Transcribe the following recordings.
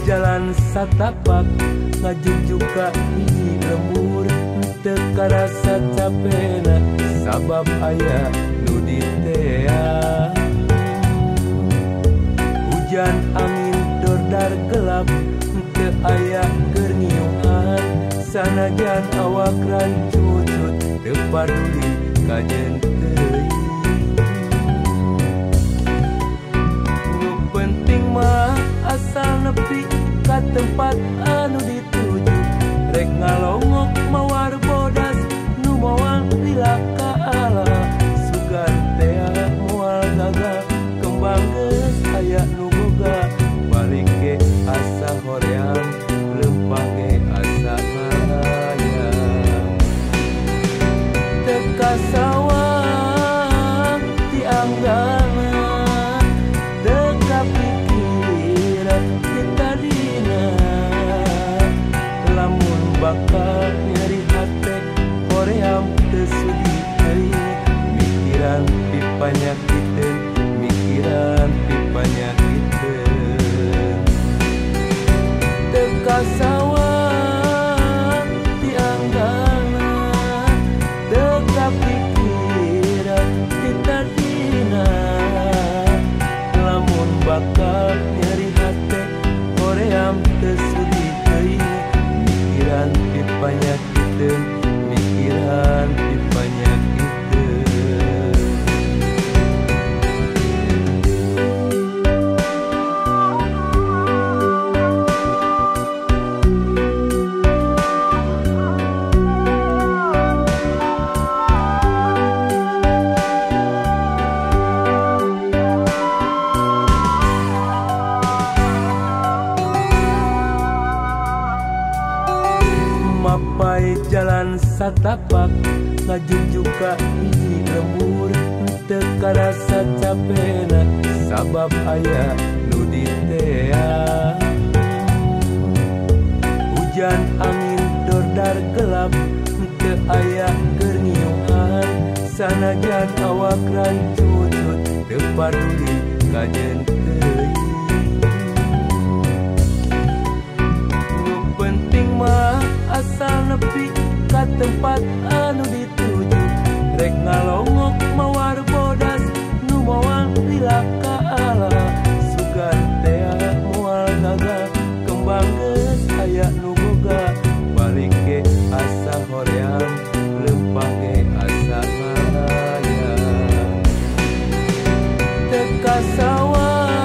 Jalan satapak ngajugjug ka hiji lembur teu karasa capena sabab aya nu ditea. Hujan angin dordar gelap teu aya keur ngiuhan sanajan awak rancucut teu paduli kajen teuing. Nu penting mah asal nepi ka tempat anu dituju, rek ngalongok mawar bodas nu moal lila ka ala. Sugan tea moal gagal kembang geus aya nu boga, balik ge asa hoream lempang ge asa ngayang. Teu kasawang ti anggana teu kapikiran ti tadina, lamun bakal nyeri hate hoream teu sudi teuing, mikiran pipanyakiteun mikiran pipanyakiteun. Teu kasawang ti anggana teu kapikiran ti tadina, lamun bakal nyeri hate hoream teu sudi teuing, mikiran pipanyakiteun mikiran pipanyakiteun. Mapai jalan satapak ngajugjug ka hiji lembur teu karasa capena sabab aya nu ditea. Hujan angin dordar gelap teu aya keur ngiuhan sanajan awak rancucut teu paduli kajen teuing. Nu penting mah asal nepi ka tempat anu dituju, rek ngalongok mawar bodas nu moal lila ka ala. Sugan tea moal gagal kembang geus aya nu boga, balik ge asa hoream lempang ge asa ngayang. Teu kasawang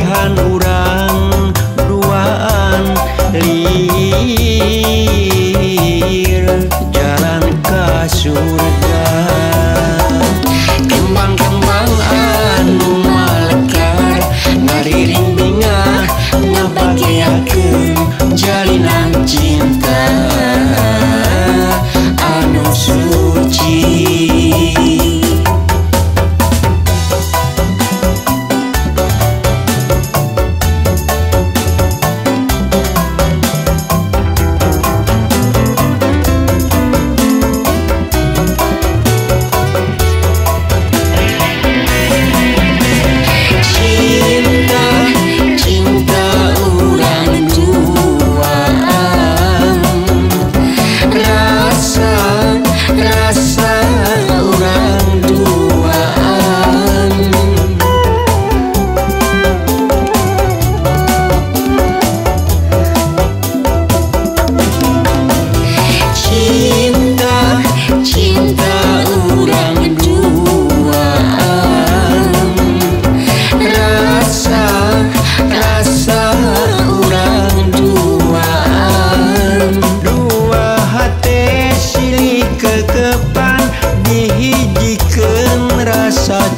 Pilihan urang duaan lir jalan ka surga. Kembang-kembang anu malekar ngariring bingah ngabageakeun jalinan cinta anu suci.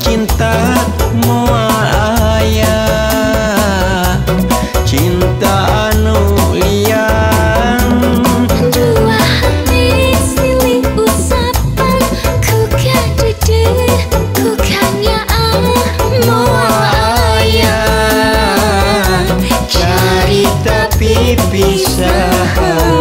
Cinta moal aya cinta anu lian. Dua hati silih usapan ku kadede ku kanyaah moal aya carita pipisahan.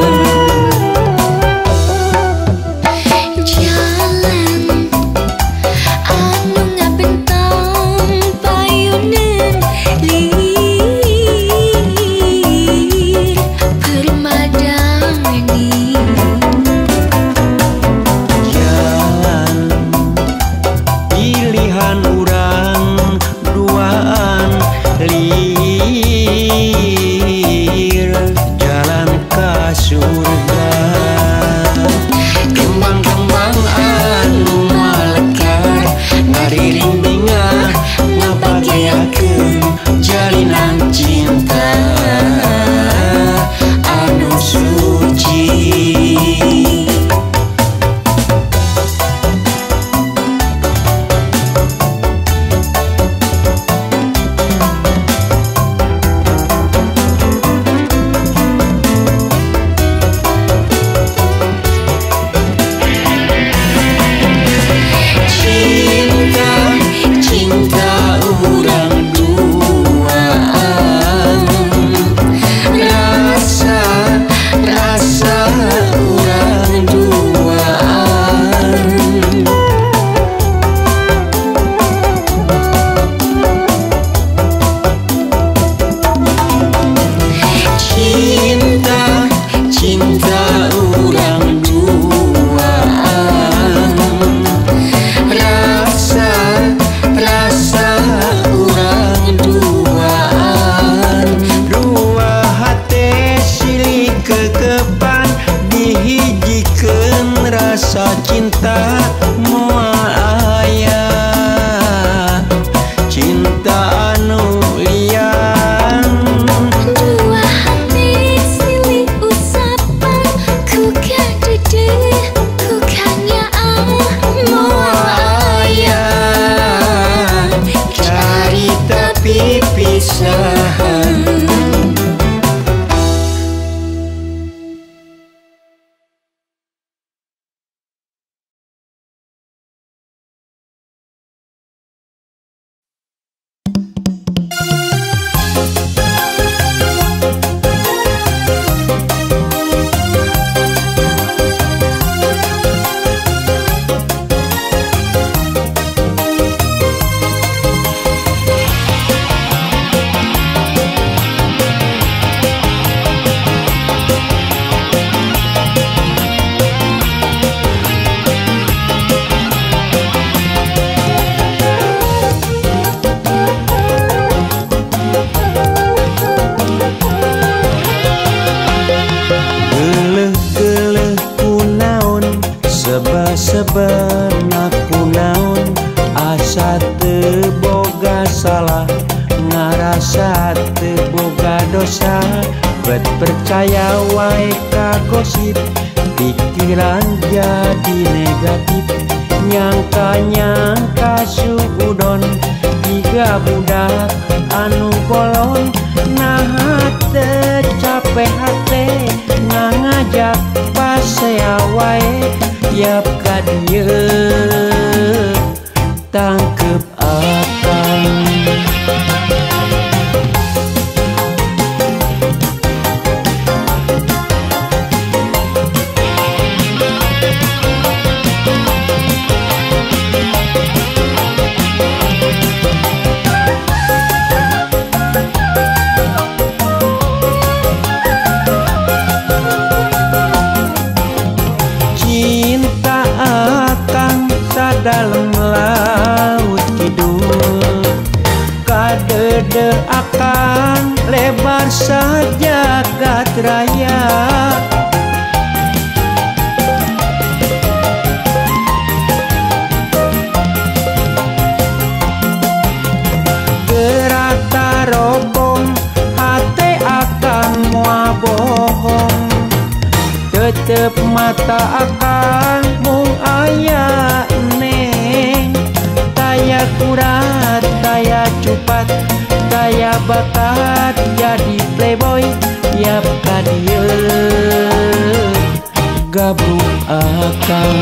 Lir jalan ka surga. Kembang-kembang anu malekar ngariring bingah ngabageakeun jalinan cinta anu suci. Rasa cinta moal aya cinta anu lian. Dua hati silih usapan ku kadede ku kanyaah moal aya carita pipisahan. ngarasa teu boga dosa bet percaya wae ka gosip pikiran jadi negatif nyangka-nyangka suudon tiga budak anu bolon nah teu capek hate ngajak pasea wae yap ka dieu tangkep akang. Cinta akang sadalam laut kidul kadede akang lebar sajagat raya gerata robong hate akang moal bohong tetep mata akang mung aya neng taya kurat taya cupat taya bakat jadi playboy yap ka dieu gabruk akang.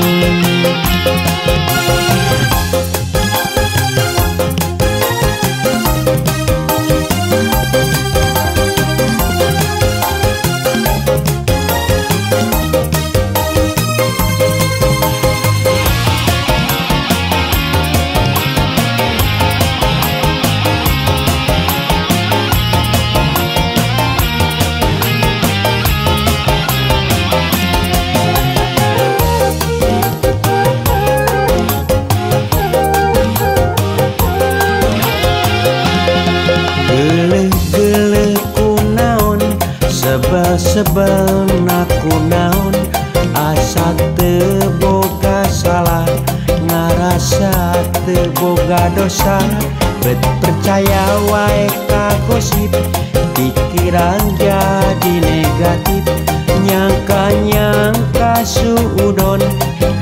Sebel naku naon asa teu boga salah ngarasa teu boga dosa bet percaya wae ka gosip pikiran jadi negatif nyangka-nyangka suudon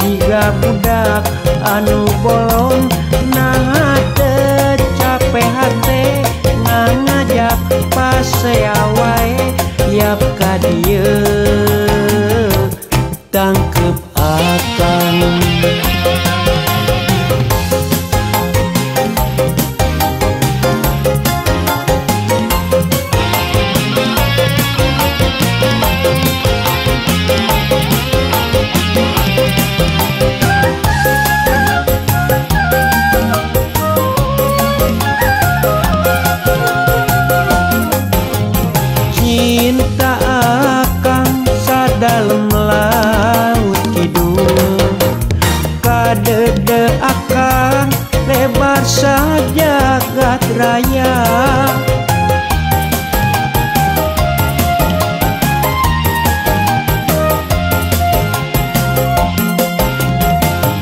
tiga budak anu bolong nah teu capek hate ngajak pasea wae yap ka dieu tangkep akang. Cinta akang sadalam laut kidul kadede akang lebar sajagat raya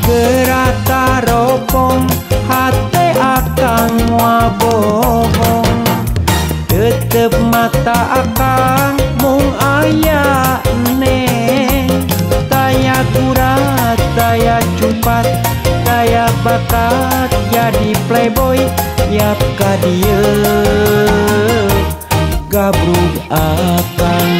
gerata ropong hate akang moal bohong tetep mata akang mung aya neng taya kurat taya cupat taya bakat jadi playboy yap ka dieu gabrug akang.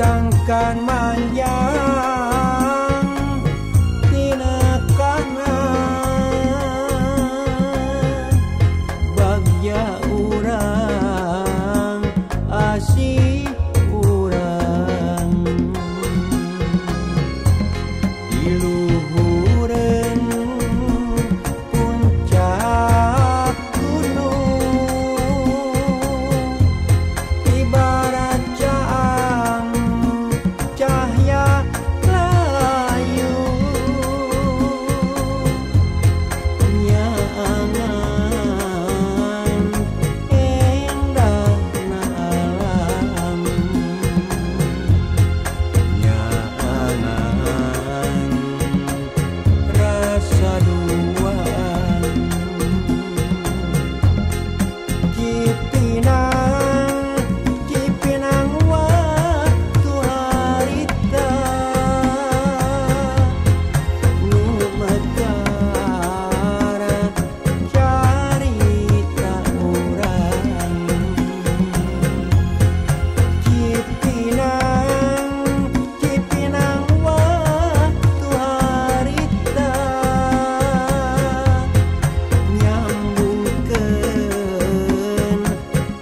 Sangkan manjang tina kana bagja urang asih urang di luhureun puncak gunung ibarat caang cahya layu nyaangan endahna alam nyaangan rasa duaan Cipinang Cipinang waktu harita nu megara carita urang Cipinang Cipinang waktu harita nyambungkeun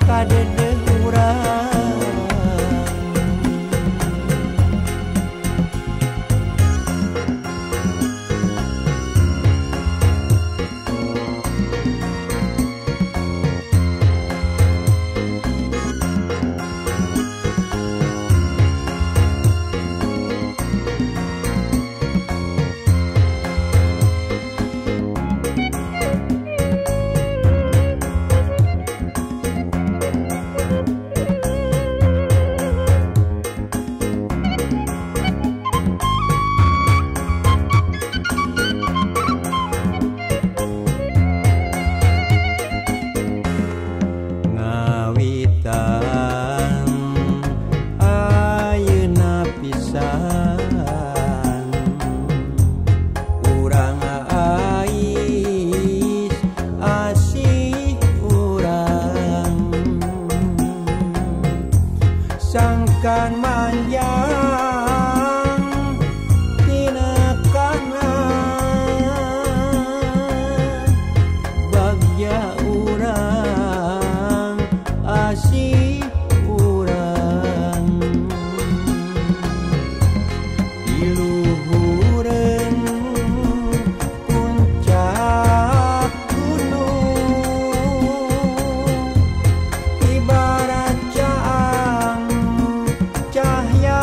kadedeh urang. Ngawitan ayeuna pisan urang ais asih urang sangkan manjang tina kana bagja urang asih urang di luhureun puncak gunung ibarat caang cahya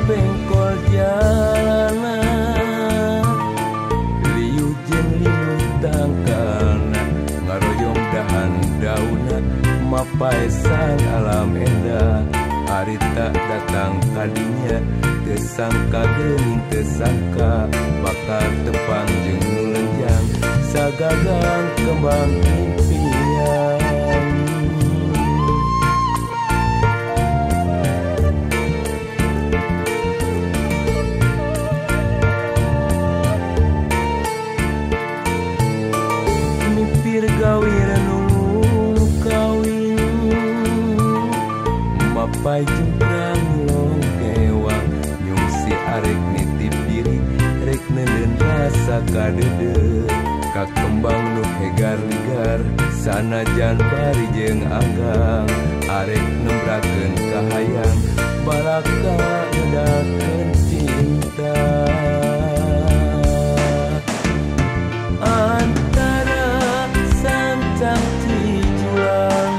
Pengkol jalana liuh jeung linuh tangkalna ngaroyong dahan daunna mapaesan alam endah harita datang kadinya teu sangka geuning teu sangka bakal tepang jeung nu lenjang sagagang kembang impian. Mipir gawir nulung kawin mapai jungkrang longkewang nyungsi arek nitip diri rek neuleun rasa kadeudeut ka kembang nu hegar ligar sanajan bari jeung anggang arek nembrakeun kahayang balaka ngedakeun cinta. Antara sancang cijulang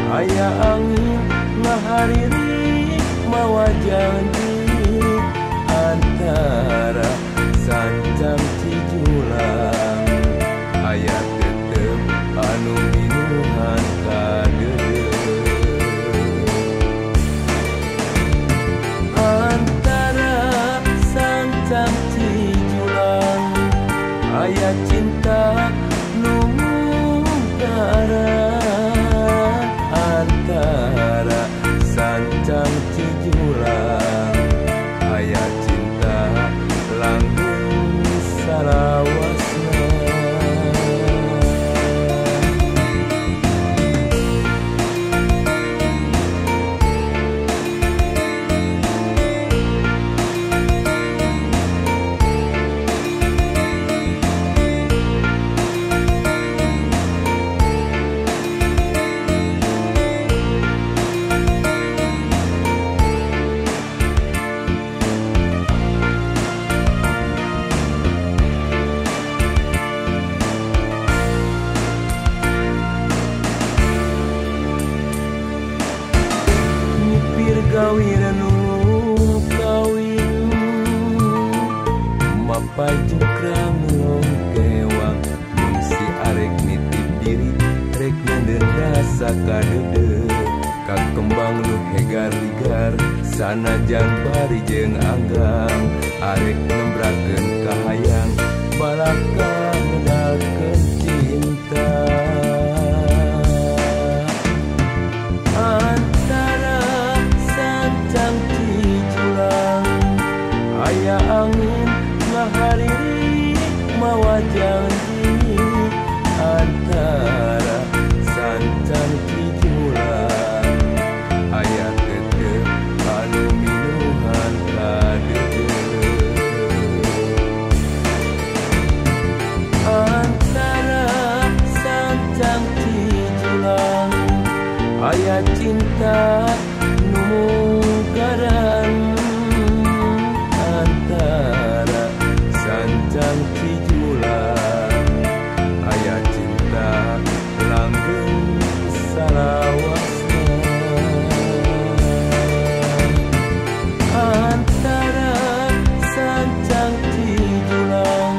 aya angin ngahariri mawa janji antara sancang cijulang aya tetep anu minuhan kadeudeuh antara sancang cijulang aya cinta nu mungkara antara sancang cijulang aya cinta langgeng salawasna. Gawir nu kawin mapai jungkrang longkewang nyungsi arek nitip diri rek neuleun rasa kadeudeuh ka kembang nu hegar ligar sanajan bari jeung anggang arek nembrakeun kahayang balaka ngedalkeun cinta. Antara sancang cijulang aya angin ngahariri mawa janji antara sancang cijulang aya tetep anu minuhan kadeudeuh antara sancang cijulang aya cinta nu mungkaran antara sancang cijulang aya cinta langgeng salawasna antara sancang cijulang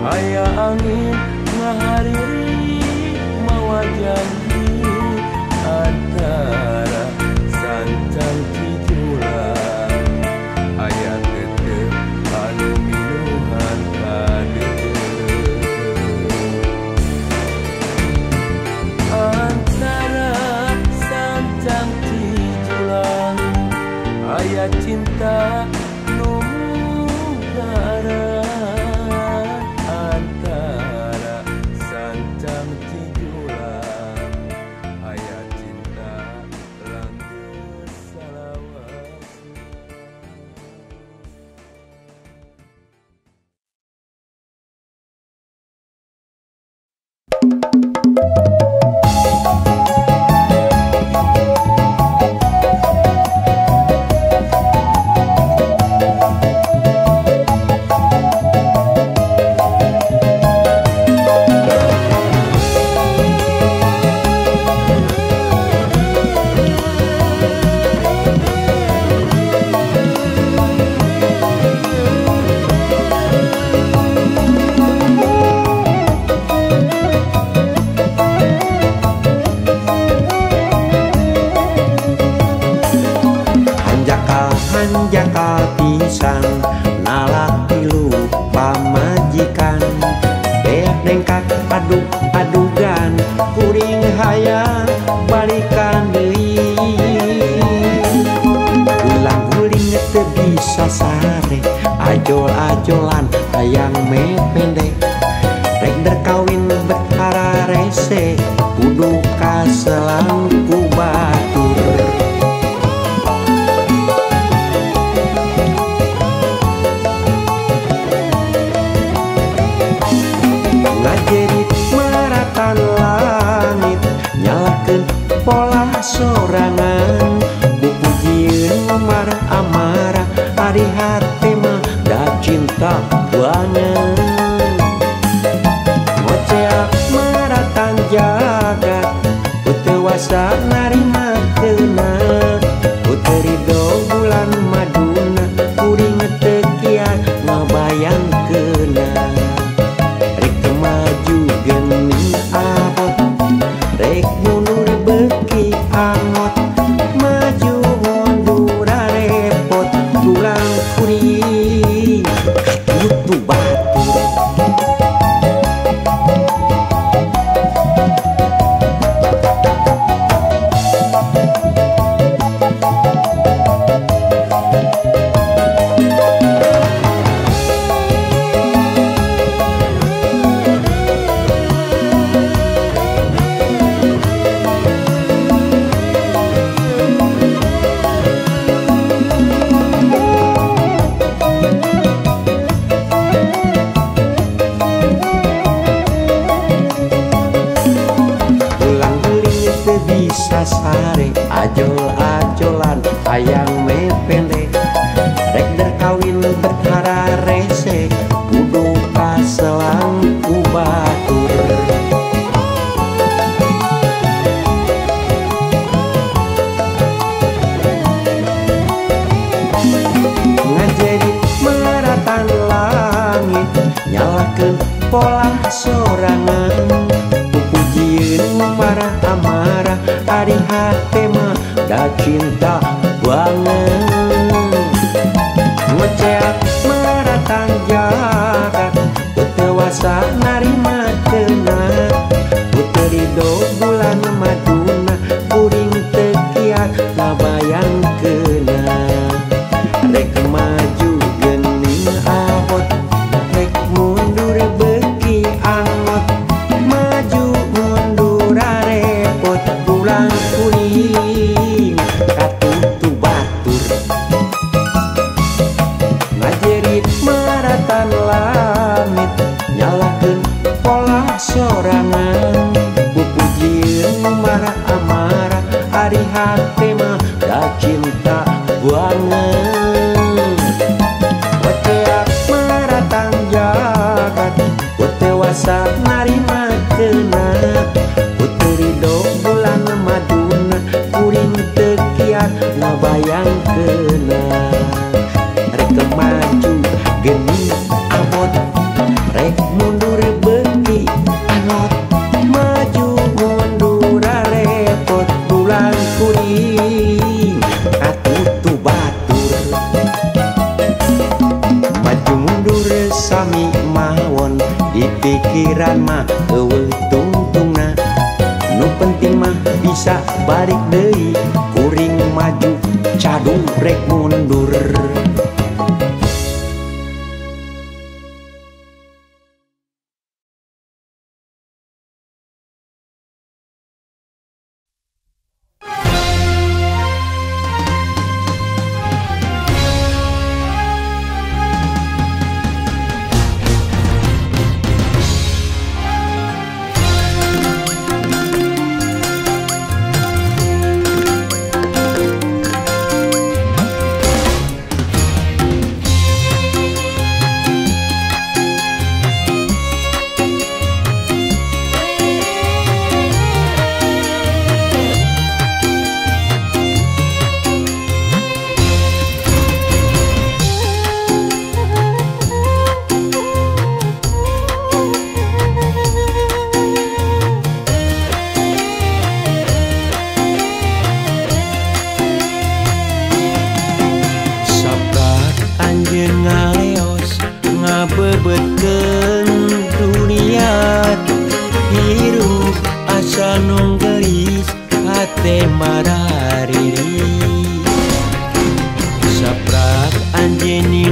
aya angin ngahariri mawa janji antara sancang cijulang aya tetep anu minuhan kadeudeuh antara sancang cijulang aya cinta nu mungkara antara sancang cijulang aya cinta langgeng salawasna. Hanjakal pisan nalak tilu pamajikan beak dengkak aduk-adugan kuring hayang balikan deui ulang guling teu bisa sare ajol-ajolan hayang mependek rek derkawin bet hararese kudu kaselang ku batur. Ngajerit maratan langit nyalakeun pola sorangan buku jieun marah amarah ari hate mah da cinta banget ngoceak maratan jagat teu wasa narima keuna puteri ridho bulan maduna kuring teu kiat ngabayangkeuna rek maju geuning abot rek mundur beuki angot maju mundur repot tulang kuring katutu batur. Bisa sare ajol-ajolan hayang mependek rek derkawin bet hararese kudu kaselang ku batur. Ngajerit maratan langit nyalakeun pola sorangan pupujieun marah amarah ari hate mah da cinta banget ngoceak maratan jagat teu wasa narima keuna puteri ridho bulan maduna kuring teu kiat ngabayangkeuna rek maju geuning abot rek mundur beuki angot maju mundur repot tulang kuring katutu batur. Ngajerit maratan langit nyalakeun pola sorangan pupujieun marah amarah ari hate mah da cinta banget ngoceak maratan jagat teu wasa narima keuna puteri ridho bulan maduna kuring teu kiat ngabayangkeuna rek maju geuning abot rek mundur beuki angot maju mundur repot tulang kuring katutu batur. Maju mundur sami mawon di pikiran mah eueuh tungtungna nu penting mah bisa balik deui kuring maju cadung rek mundur.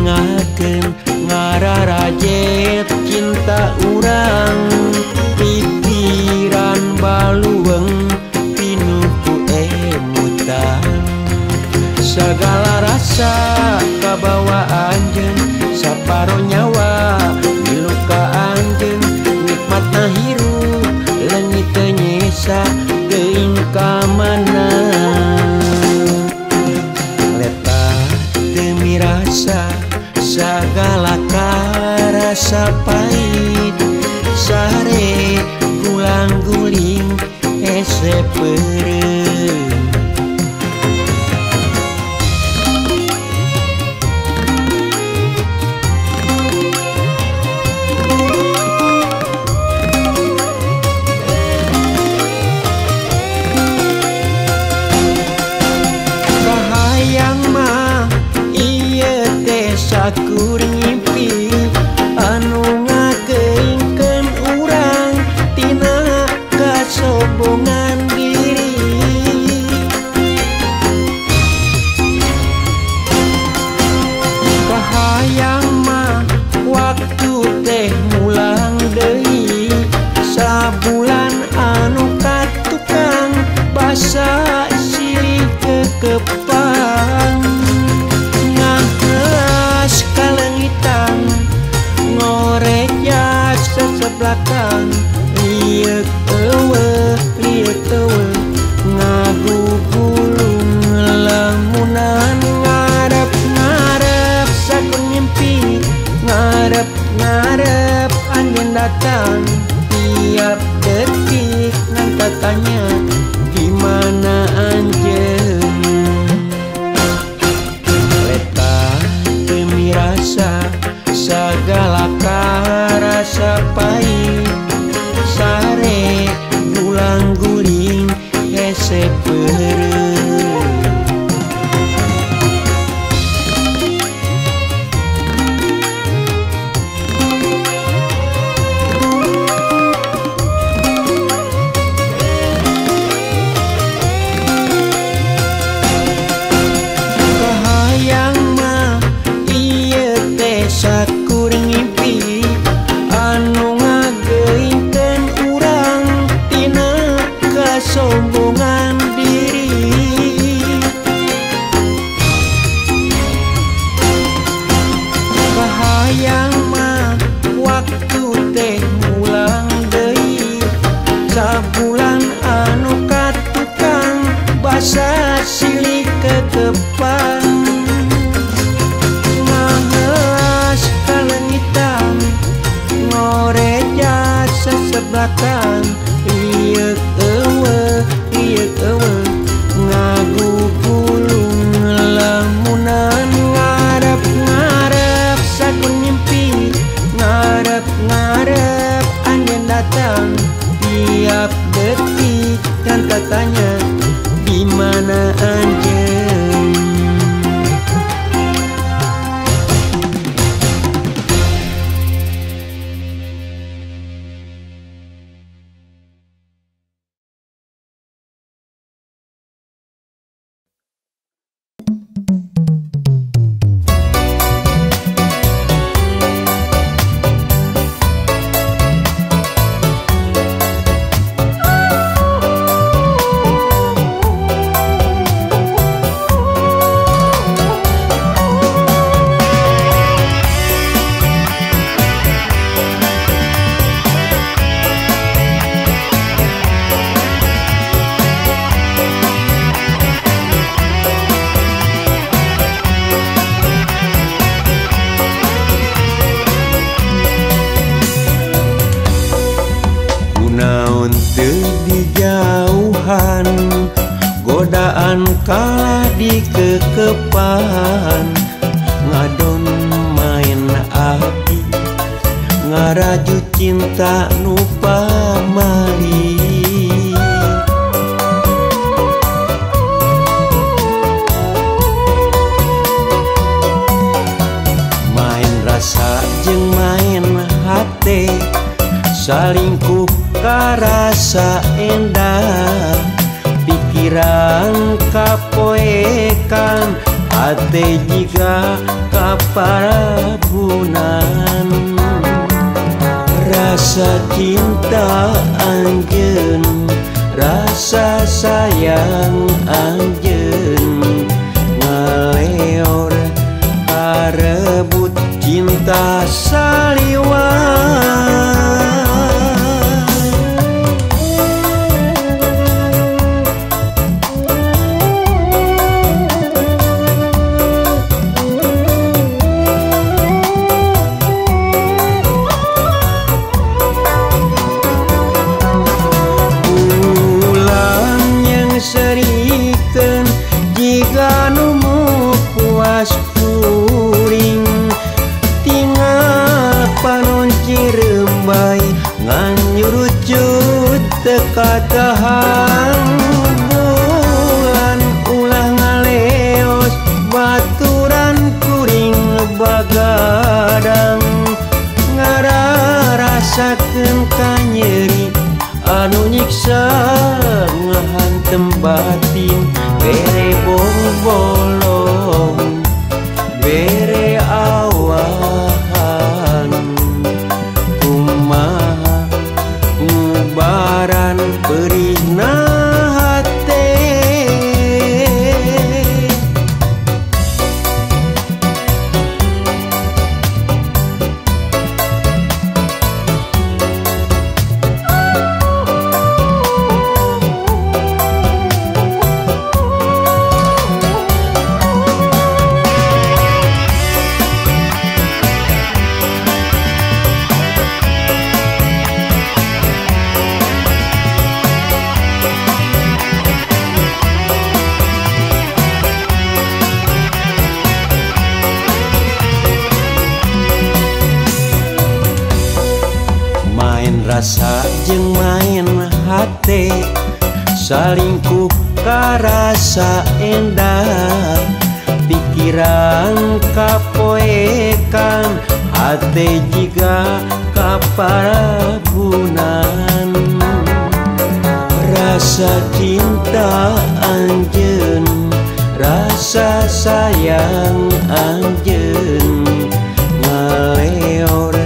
Ngatingakeun ngararajet cinta urang pikiran baluweung pinuh ku emutan segala rasa kabawa anjeun saparo nyawa milu ka anjeun nikmatna hirup leungit teu nyesa teuing ka mana leta teu mirasa sagala karasa pahit sare gulang guling hese peureum. Kahayang mah ieu teh sakur ngimpi anu ngakeungkeun urang tina kasombongan diri. Kahayang mah waktu teh mulang deui sabulan anu katukang basa silih kekepang ngahelas kalengitan ngoreja seseblakan lieuk eueuh ngagugulung lamunan ngarep-ngarep sakur ngimpi ngarep-ngarep anjeun datang tiap detik ngan tatanya di mana anjeun leta teu mirasa sagala karasa pahit sare gulang guling hese peureum. Kahayang mah ieu teh sakur ngimpi anu ngageungkeun urang tina kasombongan diri. Kahayang mah waktu teh mulang deui sabulan anu katukang basa silih kekepang ngahelas kalengitan ngoreja seseblakan lieuk eueuh ngagugulung lamunan ngarep-ngarep sakur ngimpi ngarep-ngarep anjeun datang tiap detik kan tatanya di mana anjeun. Kunaon teu dijauhan godaan kalah dikekepan ngadon main api ngaraju cinta nu pamali. Main rasa jeung main hate salingkuh karasa endah pikiran kapoekan hate jiga kapan. kaparabunan. Rasa cinta anjeun, rasa sayang anjeun, ngaleor karebut cinta saliwat. Serikeun jiga nu puas kuring, tinggal panon cirembay ngan nyurucut teu katahan. Bulan ulah ngaleos baturan kuring bagadang, ngararasakeun kanyeri anu nyiksa ngahantem batin. Bere bongbolong bere awahan, kumaha ngubaran perihna hate. Main rasa jeung main hate, salingkuh karasa endah, pikiran kapoekan, hate jiga kaparabunan. Rasa cinta anjeun, rasa sayang anjeun, ngaleor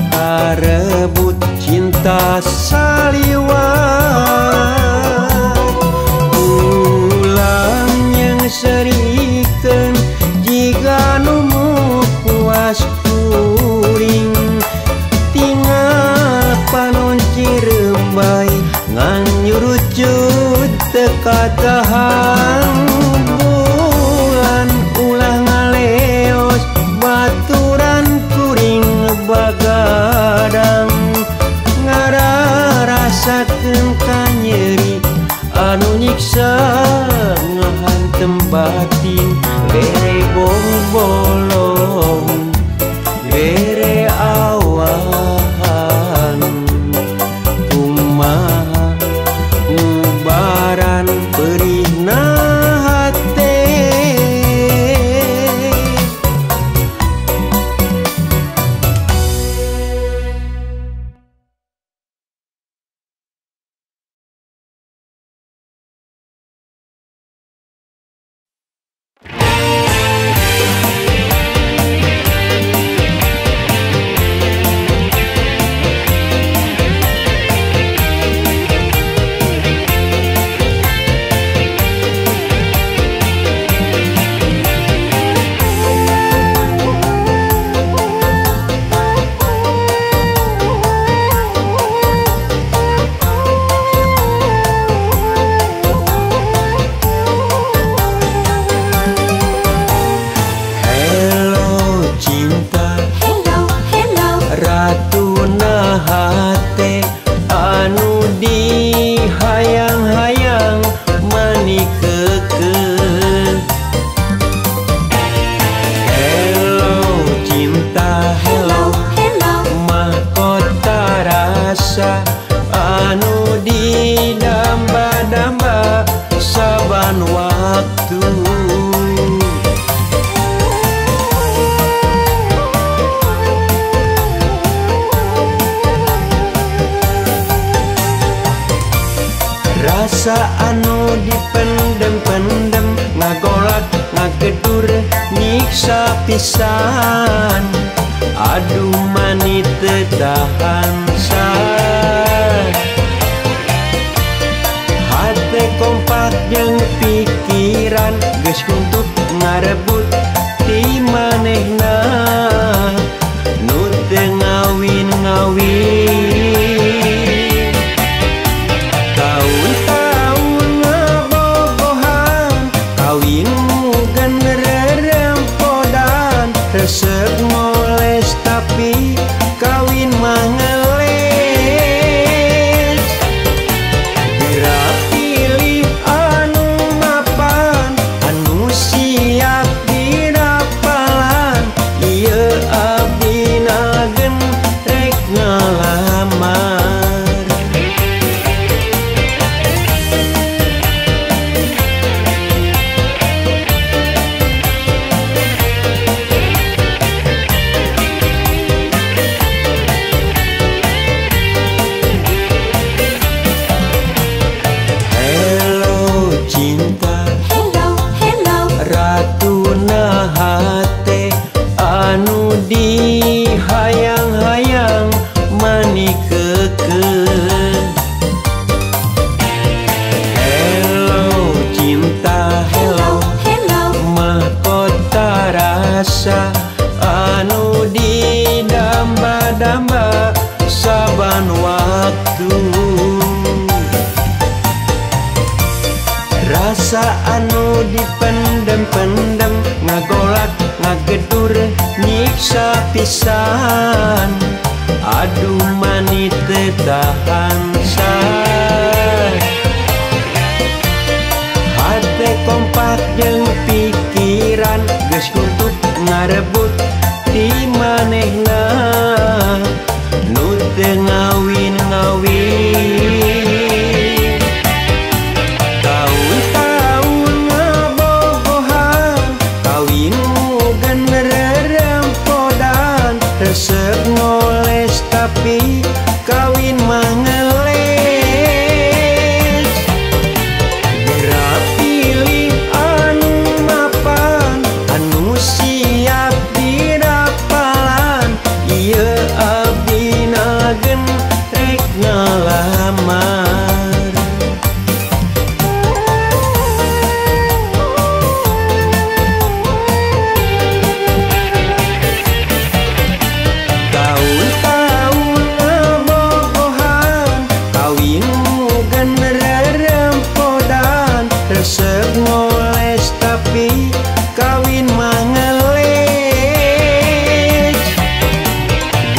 karebut cinta saliwat. Ulang yang serikeun jiga nu puas kuring, tinggal panon cirembay ngan nyurucut teu katahan. Bulan ulah ngaleos baturan kuring bagadang, ngararasakeun kanyeri anu nyiksa ngahantem batin. Bere bongbolong bere awahan, kumaha ngubaran perihna hate. Rasa anu dipendem-pendem, ngagolak ngagedur nyiksa. nyiksa pisan. Aduh mani teu tahan san. Hate kompak jeung pikiran geus kuntut ngarebut ti manehna nu teu ngawin-ngawin. Taun-taun ngabogohan kawin mugen rerempodan resep ngoles tapi kawin mah ngeles. Geura pilih anu mapan anu siap dirapalan ieu abdina gen rek ngalamar. Hello cinta, Hello, hello, ratuna hate anu dihayang-hayang mani keukeuh. Hello cinta, hello hello, mahkota rasa anu didamba-damba saban waktu. Rasa anu dipendem-pendem ngagolak ngagedur nyiksa pisan. Aduh mani teu tahan san. Hate kompak jeung pikiran geus kuntut ngarebut ti manehna nu teu ngawin-ngawin. Taun-taun ngabogohan kawin mugen rerempodan resep ngoles tapi kawin mah ngeles. Geura pilih anu mapan anu siap dirapalan ieu abdina gen rek ngalamar. Taun-taun ngabogohan kawin mugen rerempodan resep ngoles tapi kawin mah ngeles.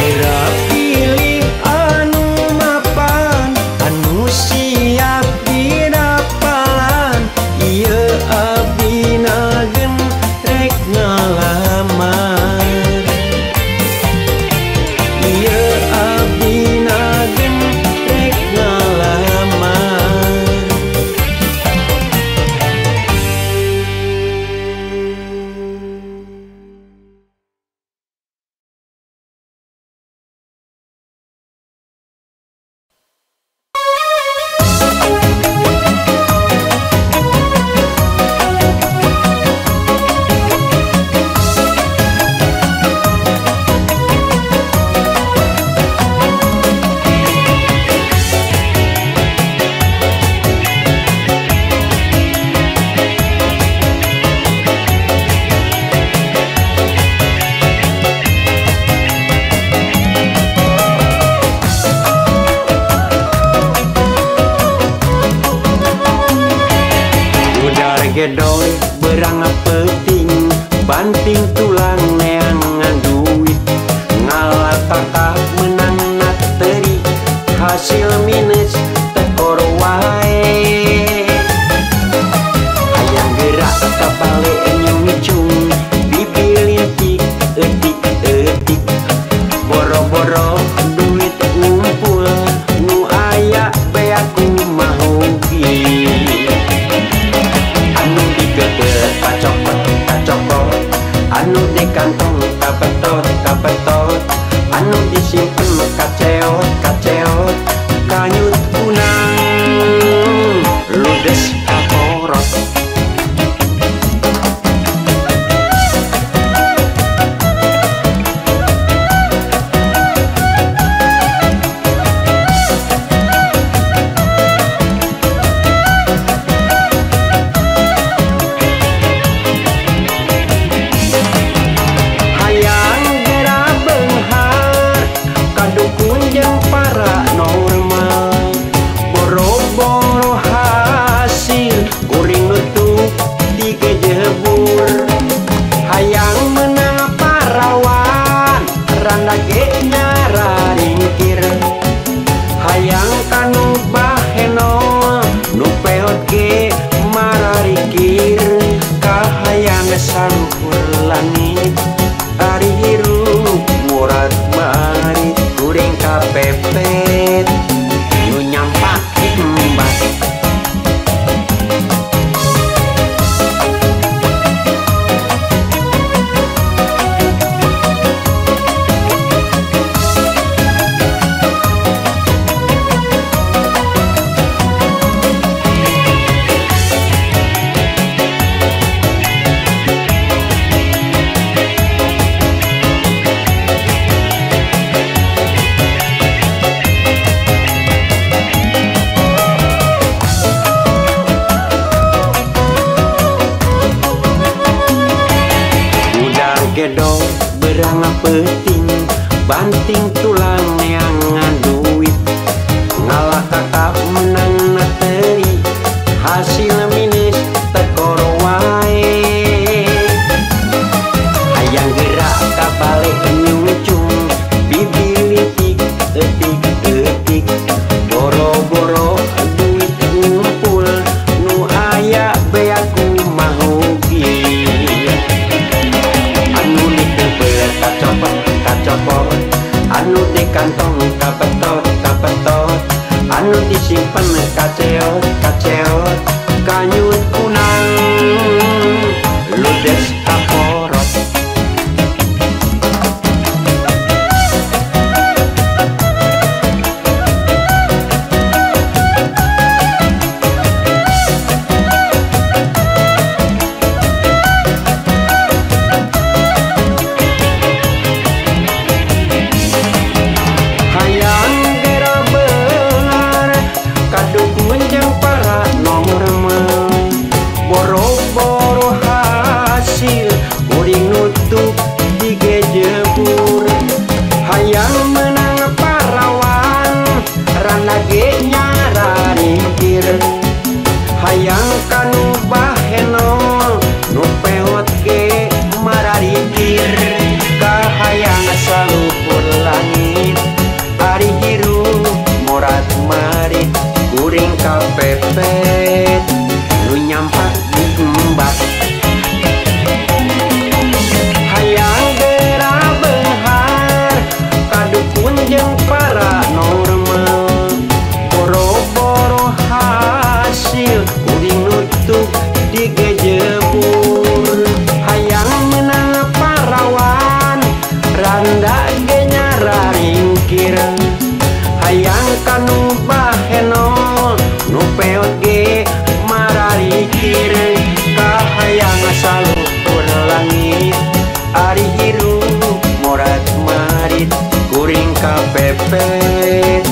Geura pilih anu mapan anu siap dirapalan ieu abdina gen rek ngalamar. Ieu abdina gen rek ngalamar. Gedoy berang peuting banting tulang neangan duit ngalatata menang nateri hasil minus tekor wae. Hayang gerak ka bale nyungicung bibi lintik etik-etik boro-boro duit ngumpul nu aya beak kumaha. Anu digeber kacokot kacokot anu di kantong kabetot kabetot anu disimpen kaceot kaceot kanyut kunang ludes kakorot. Randa ge nyararingkir hayang kanu baheno nu peot ge mararikir kahayang saluhur langit ari hirup murad marit kuring kapepet nu nyampak embat. Gedo berang peting banting tulang neangan duit ngalah kakap menang nateri hasil minus tekor wae hayang gerak kabalik nyungcung bibilitik etik etik boro-boro duit ngumpul nu aya beaku mahugi kacopot kacopot anu di kantong kapetot kapetot anu disimpen kaceot kaceot kanyut kunang ludes kaporot. Boro-boro hasil kuring nutup digejebur hayang menang parawan randa ge nyararingkir hayang kanu baheno nu peot ge mararikir kahayang saluhur langit ari hirup morat marit kuring kapepet nu nyampak diembat hayang gera beunghar kadukun jeung paranormal boro-boro hasil kuring nutup digejebur hayang menang parawan randa ge nyararingkir hayang kanu baheno nu peot ge mararikir kahayang saluhur langit ari hirup morat marit kuring kapepet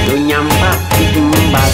nu nyampak diembat.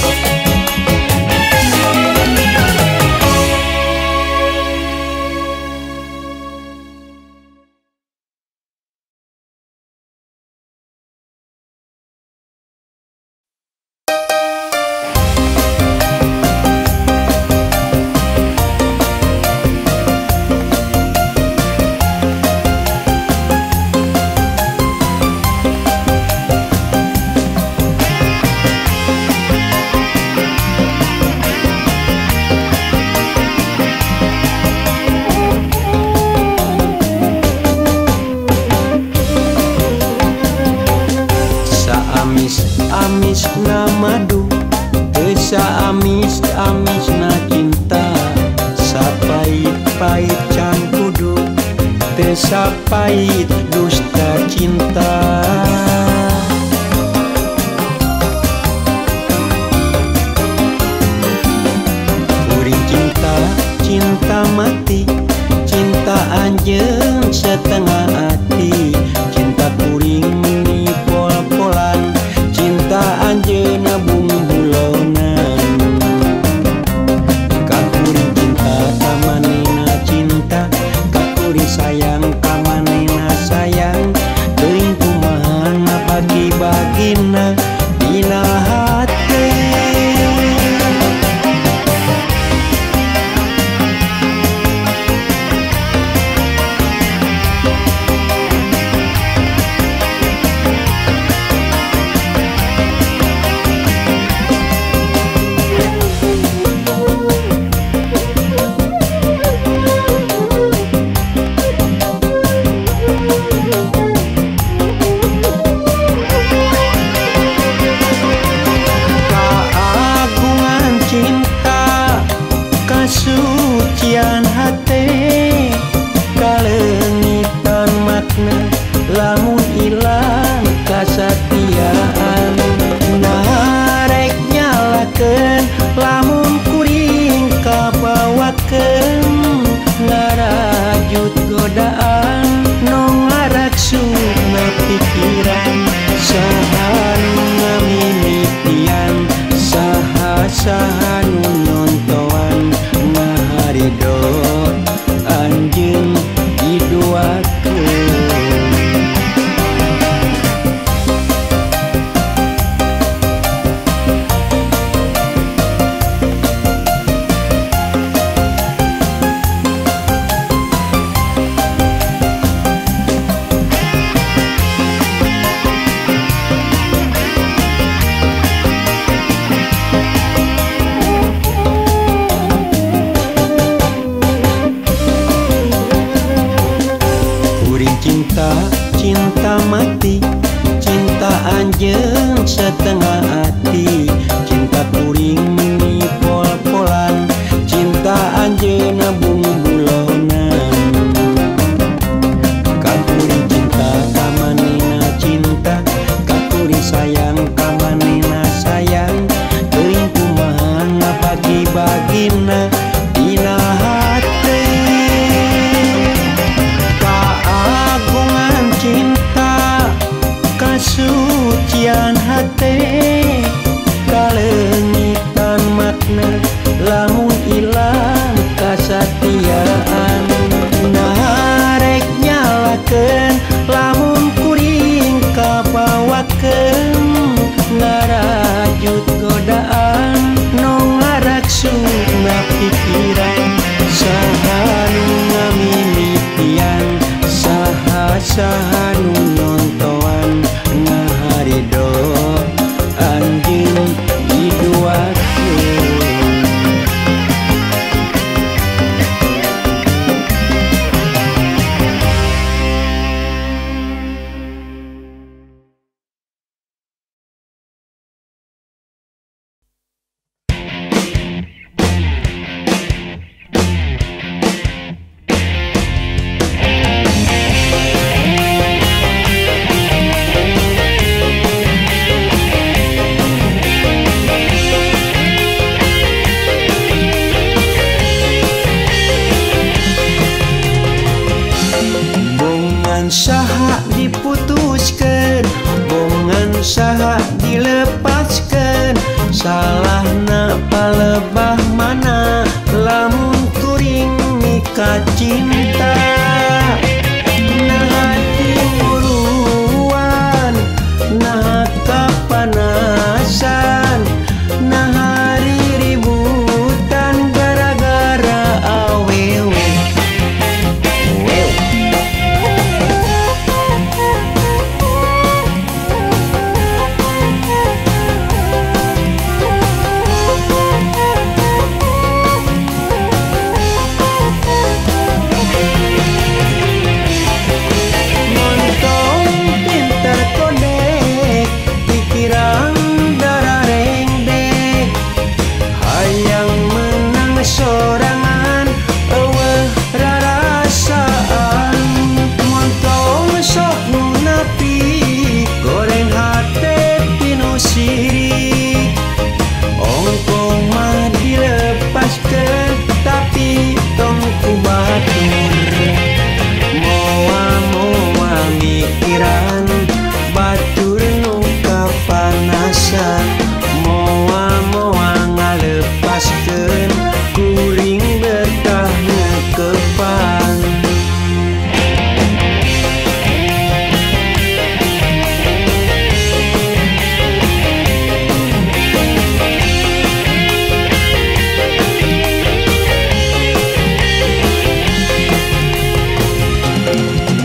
Amis na madu teu amis amis na cinta sapait-pait can kudu teu sapait dusta cinta. Kuring cinta cinta mati cinta anjeun setengah hati cinta kuring ni pol-polan cinta anjeunna bumbulonan kakuring cinta kamanena cinta kakuring sayang kamanena sayang teuing kumaha bagi-bagina dina hate. godaan nu ngaraksuna pikiran saha nu ngamimitian saha saha nu nontoan ngaharido anjeun diduakeun. Cinta, cinta mati, cinta anjeun setengah hati, cinta kuring meni pol-polan, cinta anjeun bumbulonan. Ka kuring cinta ka manehna cinta, ka kuring sayang ka manehna sayang, teuing kumaha ngabagi-bagina dina hate. Cinta kasucian hate kalengitan makna lamun ilang kasatiaan naharek nyalakeun lamun kuring kabawakeun ngarajut godaan nu ngaraksuna pikiran saha nu ngamimitian saha saha nu nontoan ngaharido anjeun diduakeun. Saha diputuskeun, bongan saha dilepaskeun, salahna palebah mana lamun kuring mika cinta. Naha timuruan, naha kapanasan, naha riributan gara-gara awewe. Sorangan eueuh rarasaan montong sok munafik goreng hate tinu sirik ongkoh mah dilepaskeun tapi tong ku batur moa-moa mikiran batur nu kapanasan moa-moa ngalepaskeun kuring betah ngekepan.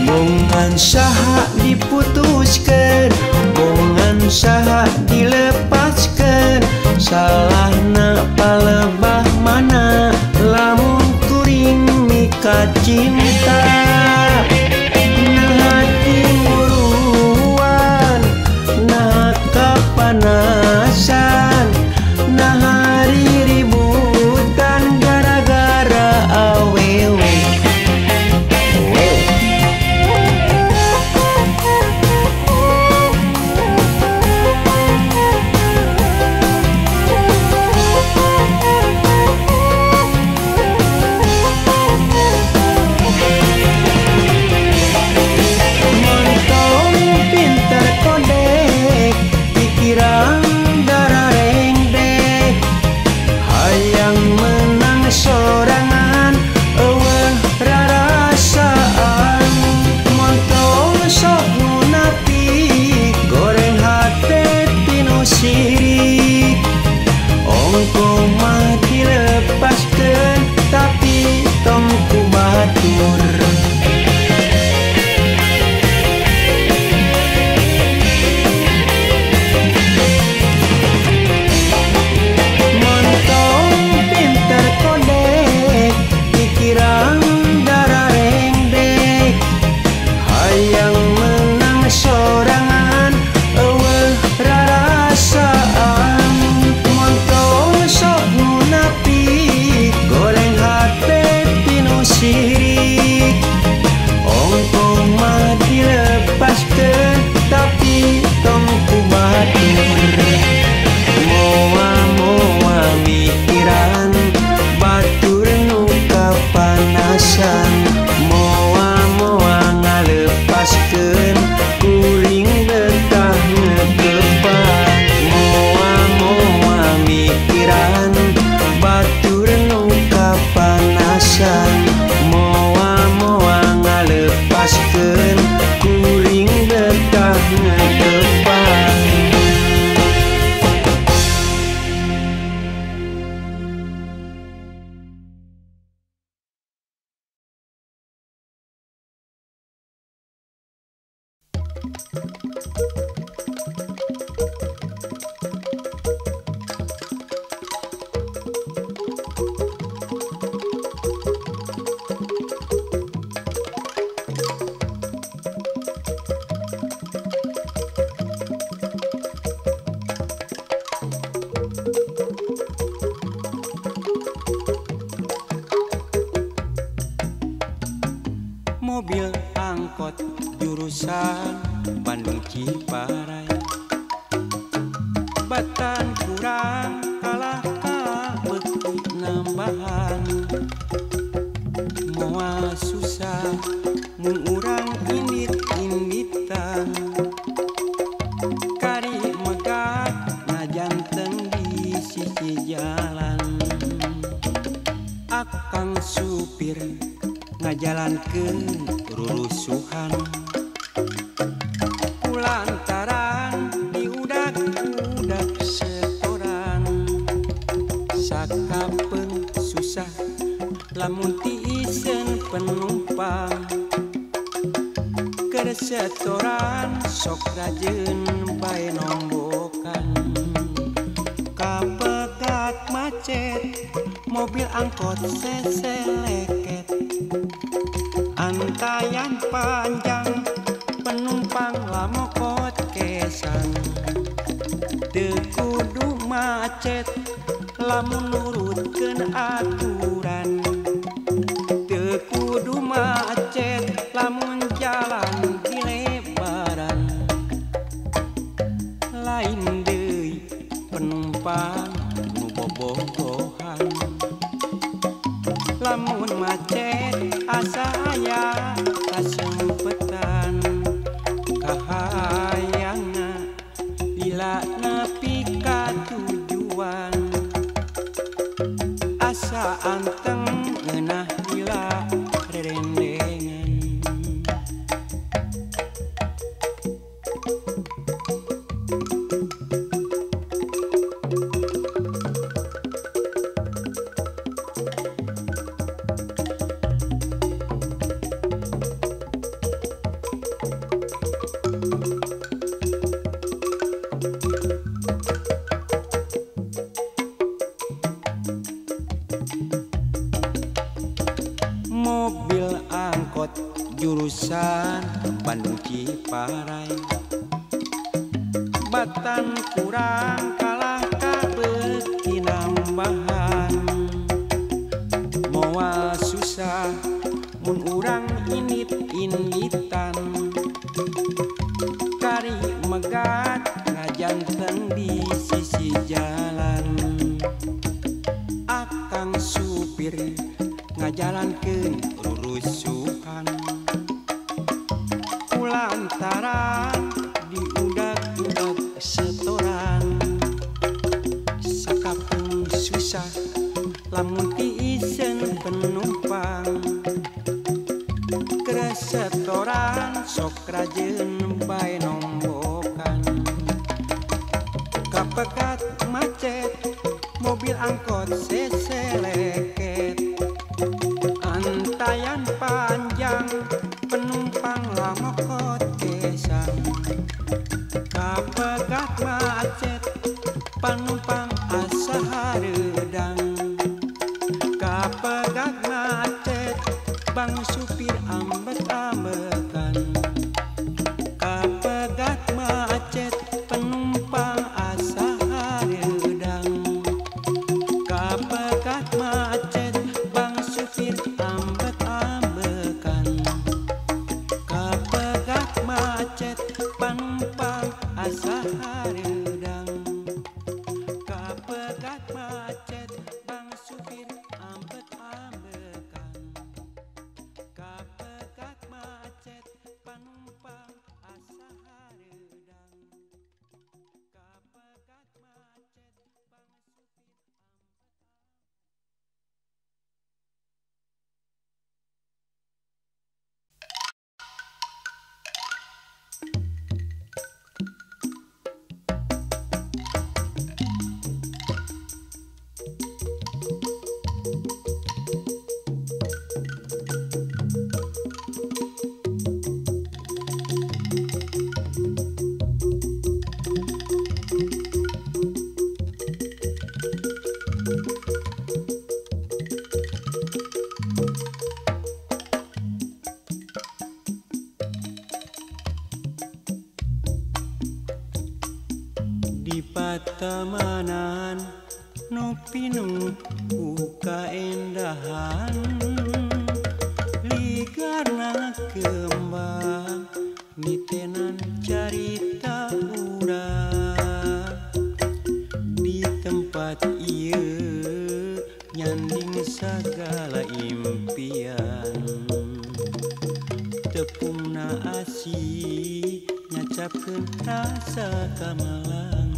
Bongan saha diputuskeun, bongan saha dilepaskeun, salahna palebah mana lamun kuring mika cinta. Naha timuruan, naha kapanasan, naha riributan gara-gara awewe. Mobil angkot jurusan Bandung Ciparai, batan kurang kalah kabeuki nambahan. Moal susah mun urang indit-inditan, kari megat ngajanteng di sisi jalan. Akang supir ngajalankeun rurusuhan, kulantaran diudak-udak setoran. Sakapeung susah lamun tiisen penumpang, keur setoran sok rajeun bae nombokan. Kapegat macet mobil angkot seseleket, antaian panjang penumpang lamokot kesan. Teu kudu macet lamun nurutkeun aturan, teu kudu macet lamun jalan dilebaran. Lain deui penumpang nu bobogohan, lamun macet asa aya kasempetan. Kahayangna lila nepi ka tujuan, asa anteng ngeunah lila rerendengan. Mobil angkot jurusan Bandung Ciparai, batan kurang kalah kabeuki nambahan. Moal susah mun urang indit-inditan, kari megat ngajanteng di sisi jalan. Akang supir ngajalankeun rurusuhan, kulantaran diudak-udak setoran. Sakapeung susah lamun tiisen penumpang, keur setoran sok rajeun bae nombokan. Kapegat macet mobil angkot seseleket, antaian panjang penumpang lamokot kesan. Kapegat macet penumpang asa hareudang, kapegat macet bang supir ambek-ambekan. Kapegat macet penumpang asa hareudang, kapegat macet bang supir ambek-ambekan. Kapegat Di patamanan nu pinuh ku kaendahan, ligarna kembang mitenan carita urang. Di tempat ieu nyanding sagala impian, tepungna asih nyacapkeun rasa kamalang.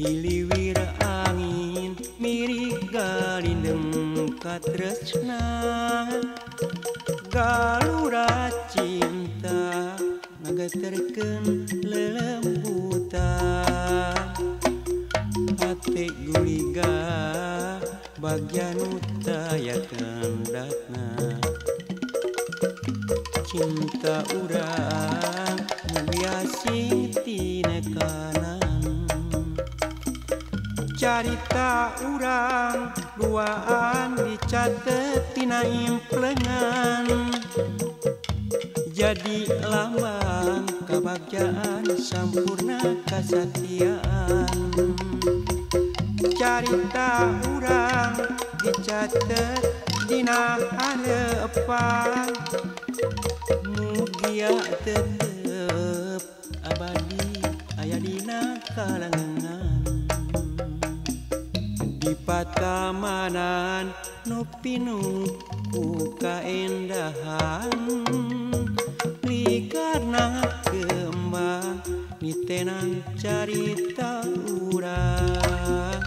Hiliwir angin mirig galindem katresna, galura cinta ngageterkeun lelembutan. Hate guliga bagja nu taya kandatna, cinta urang mugia sing tinekanan. Carita urang duaan dicatet tina implengan, jadi lambang kabagjaan sampurna kasatiaan. Carita urang dicatet dina harepan, mugia tetep abadi aya dina kalangan. Di patamanan nu pinuh ku kaendahan, ligarna kembang mitenan carita urang.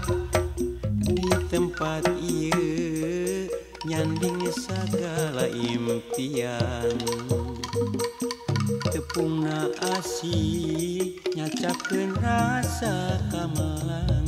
Di tempat ieu nyanding sagala impian, tepungna asih nyacapkeun rasa kamalang.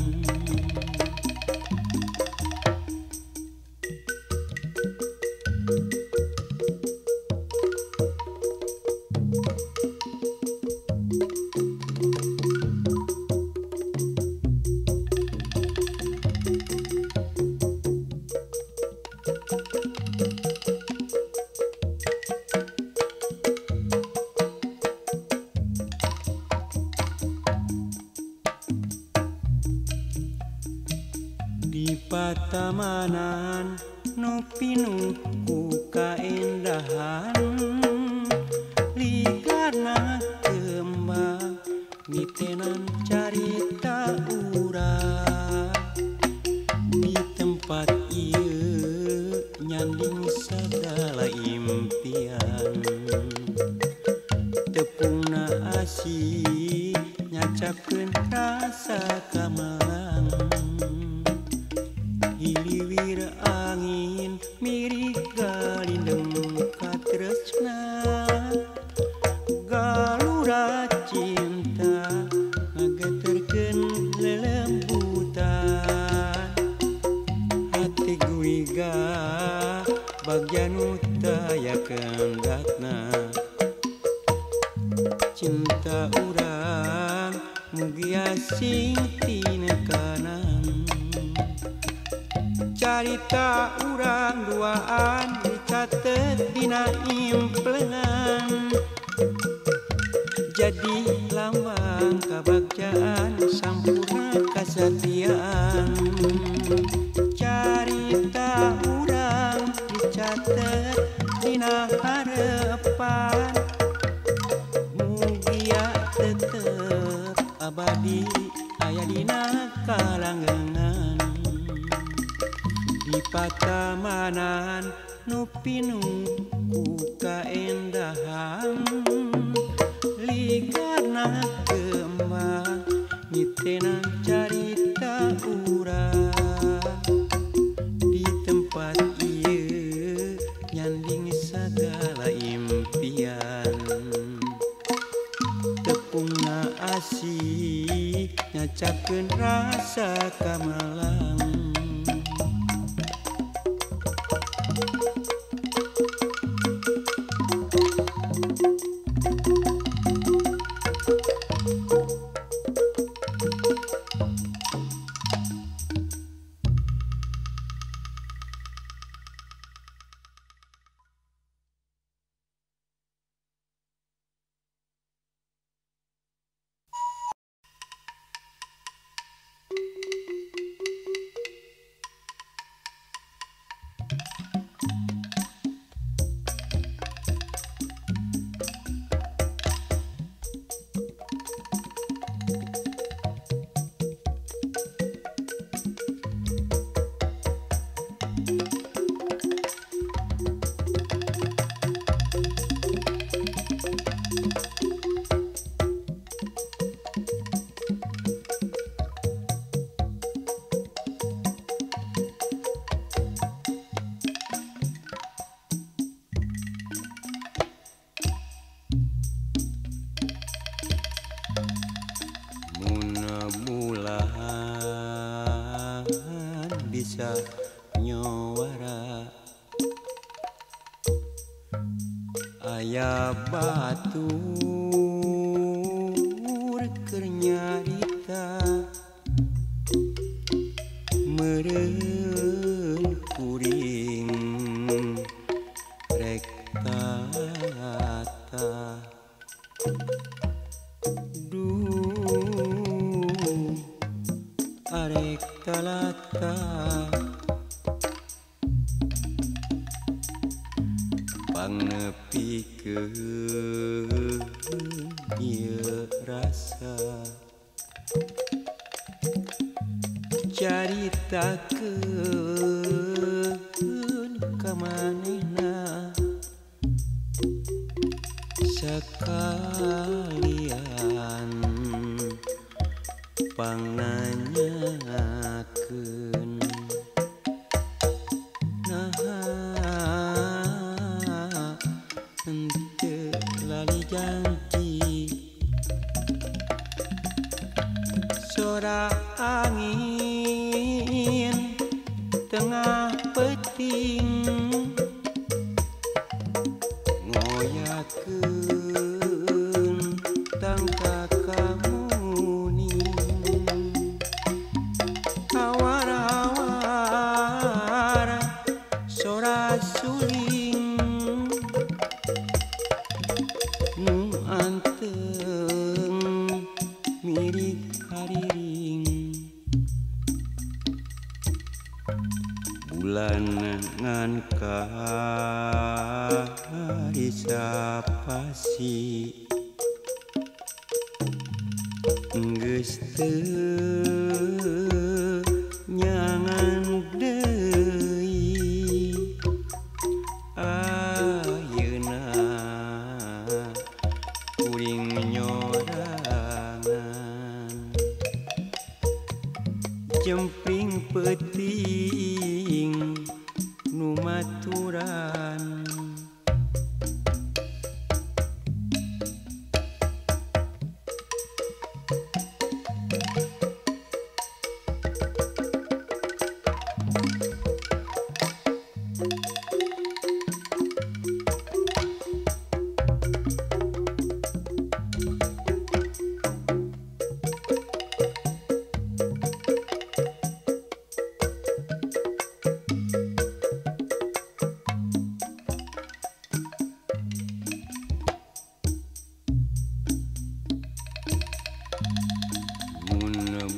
Di patamanan nu pinuh ku kaendahan, ligarna kembang mitenan carita urang. Di tempat ieu nyanding sagala impian, tepungna asih nyacapkeun rasa kamalang. Hiliwir angin mirig galindem katresna, galura cinta ngageterkeun lelembutan. Hate guliga bagja nu taya kandatna, cinta urang mugia sing tinekanan. Carita urang duaan dicatet dina implengan, jadi lambang kabagjaan sampurna kasatiaan. Carita urang dicatet dina harepan, mugia tetep abadi aya dina kalanggengan. Di patamanan nu pinuh ku kaendahan, ligarna kembang mitenan carita urang. Di tempat ieu nyanding sagala impian, tepungna asih nyacapkeun rasa kamalang. Aya batur keur nyarita meureun kuring rek tata. Duh arek talata pangnepikeun ieu rasa caritakeun ka manehna sakalian pangnanyakeun naha henteu lali janji. Sora angin tengah peuting ngoyakeun tangka kamuning hawar-hawar sora suling nu anteng mirik hariring. Bulan ngan karisapasi geus teu nyangan deui ayeuna kuring nyorangan jempling peuting nu maturan.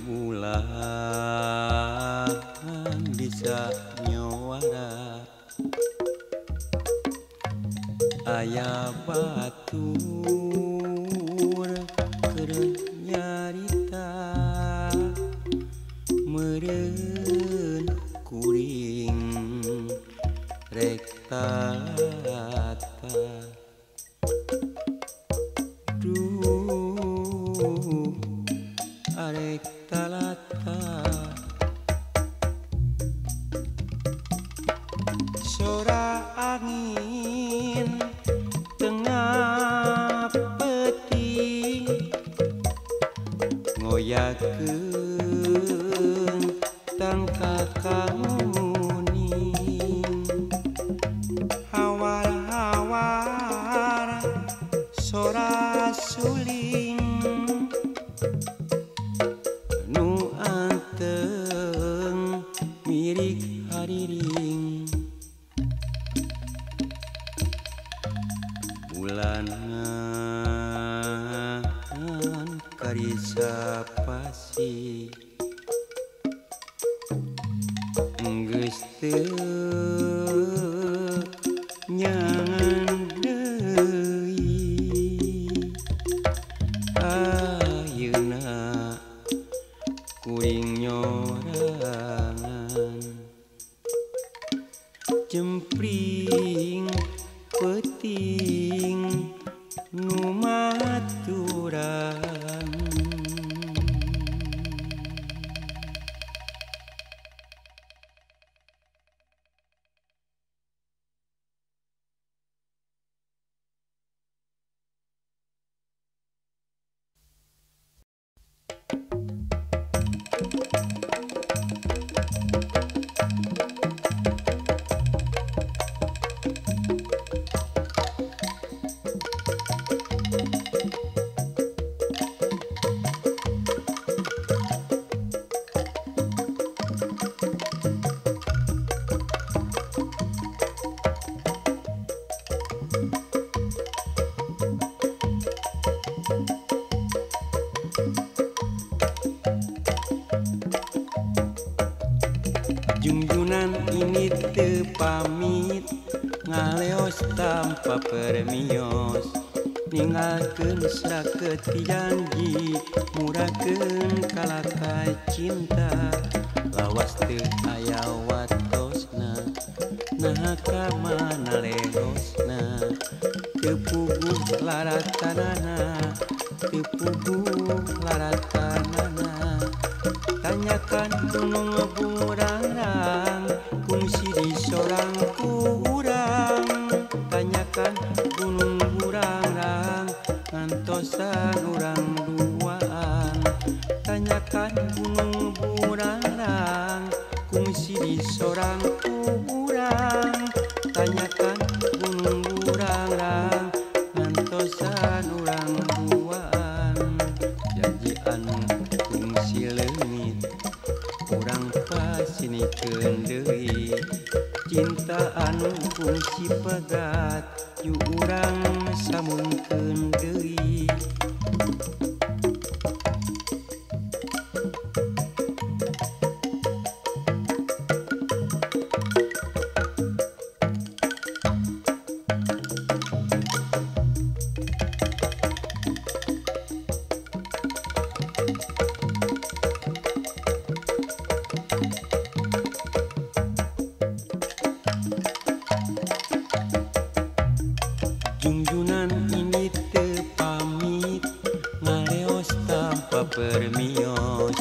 Bulan bisa nyowara aya batur keur nyarita meureun kuring rek tata. Duh arek talata sora angin tengah peuting ngoyakeun tangka kamuning hawar-hawar sora suling nu anteng mirik hariring. Bulan ngan karisapasi geus teu nyangan deui ayeuna kuring nyorangan jempling peuting nu maturan. tanpa permios ninggalkeun saketi janji murakeun kalaka cinta lawas teu aya watosna naha ka mana lehosna teu puguh laratanana teu puguh laratanana tanyakan gunung burangrang kungsi di sorang ku urang tanyakan gunung burangrang ngantosan urang duaan tanyakan gunung burangrang kungsi di sorang ku urang tanyakan gunung burangrang ngantosan urang duaan janji anu kungsi leungit urang pasinikeun deui cinta anu kungsi pegat yu urang sambungkeun deui. Junjunan ini teu pamit ngaleos tanpa permios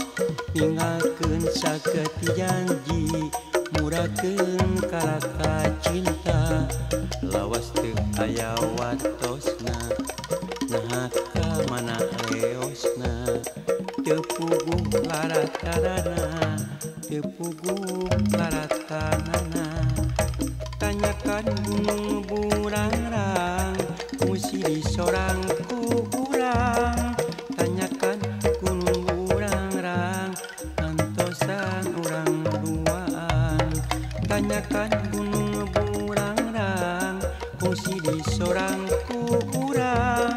ninggalkeun saketi janji murakeun kalaka cinta lawas teu aya watosna naha ka mana leosna teu puguh laratanana teu puguh laratanana tanyakan gunung burangrang kungsi di sorang ku urang tanyakan gunung burangrang ngantosan urang duaan tanyakan gunung burangrang kungsi di sorang ku urang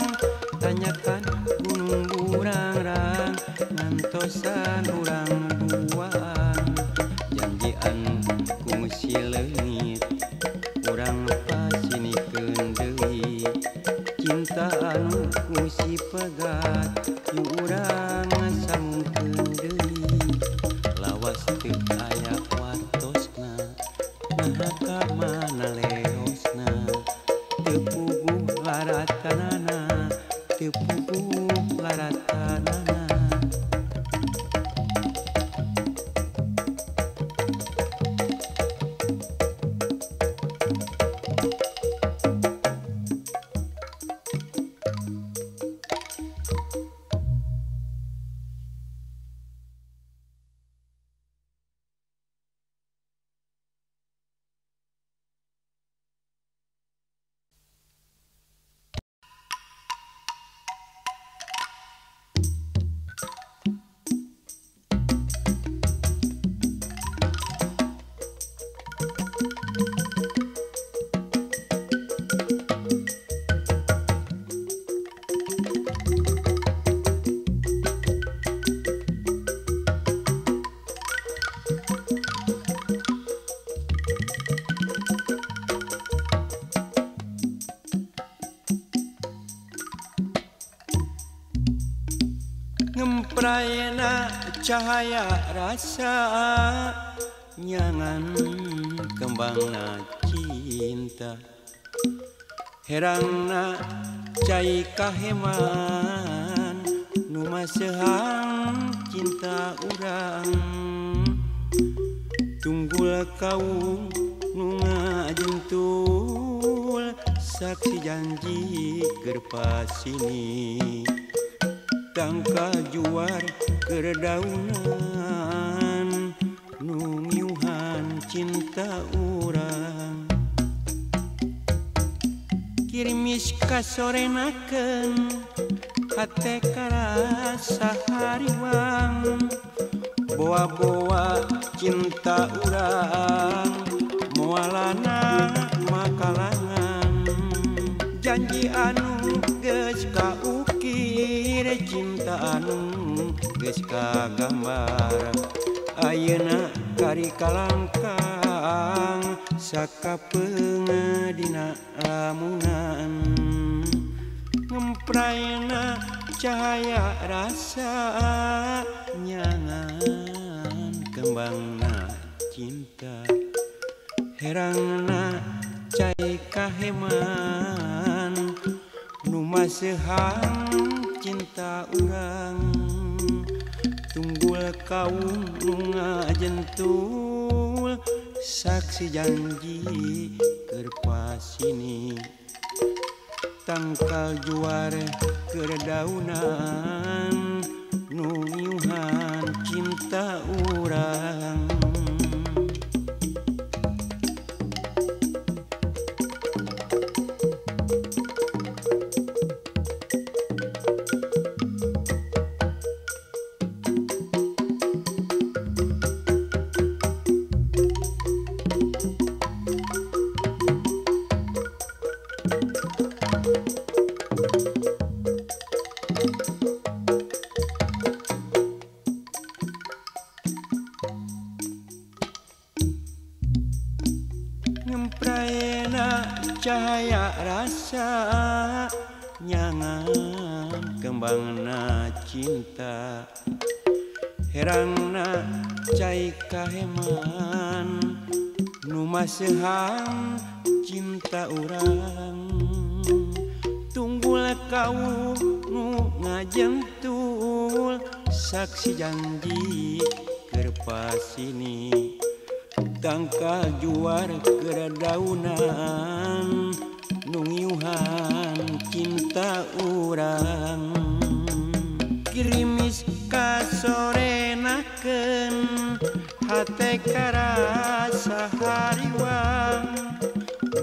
tanyakan gunung burangrang ngantosan urang duaan janji anu kungsi leungit urang pasinikeun deui cinta anu kungsi pegat yu urang sambungkeun deui lawas teu aya watosna naha ka mana leosna teu puguh laratanana teu puguh laratanana. Ngemprayna cahaya rasa nyangan kembangna cinta herangna cai kaheman nu masehang cinta urang tunggul kaum nu ngajentul saksi janji keur pasini tangka juar kerdaunan nu miuhan cinta urang kirimis kasorenakeun hate karasa hariwang boa-boa cinta urang moalana makalangan janji anu geus kaukir cinta anu geus kagambar ayeuna kari kalangkang sakapeung dina lamunan ngemprayna cahaya rasa nyangan kembangna cinta herangna cai kaheman nu maseuhang cinta urang tunggul kaum nu ngajentul saksi janji keur pasini tangkal juar keur daunan nu ngiuhan cinta urang. Ngemprayna cahaya rasa nyangan kembangna cinta herangna cai kaheman nu maseuhang cinta urang tunggul kaum nu ngajentul saksi janji keur pasini tangkal juar keur daunan nu ngiuhan cinta urang girimis kasorenakeun hate karasa hariwang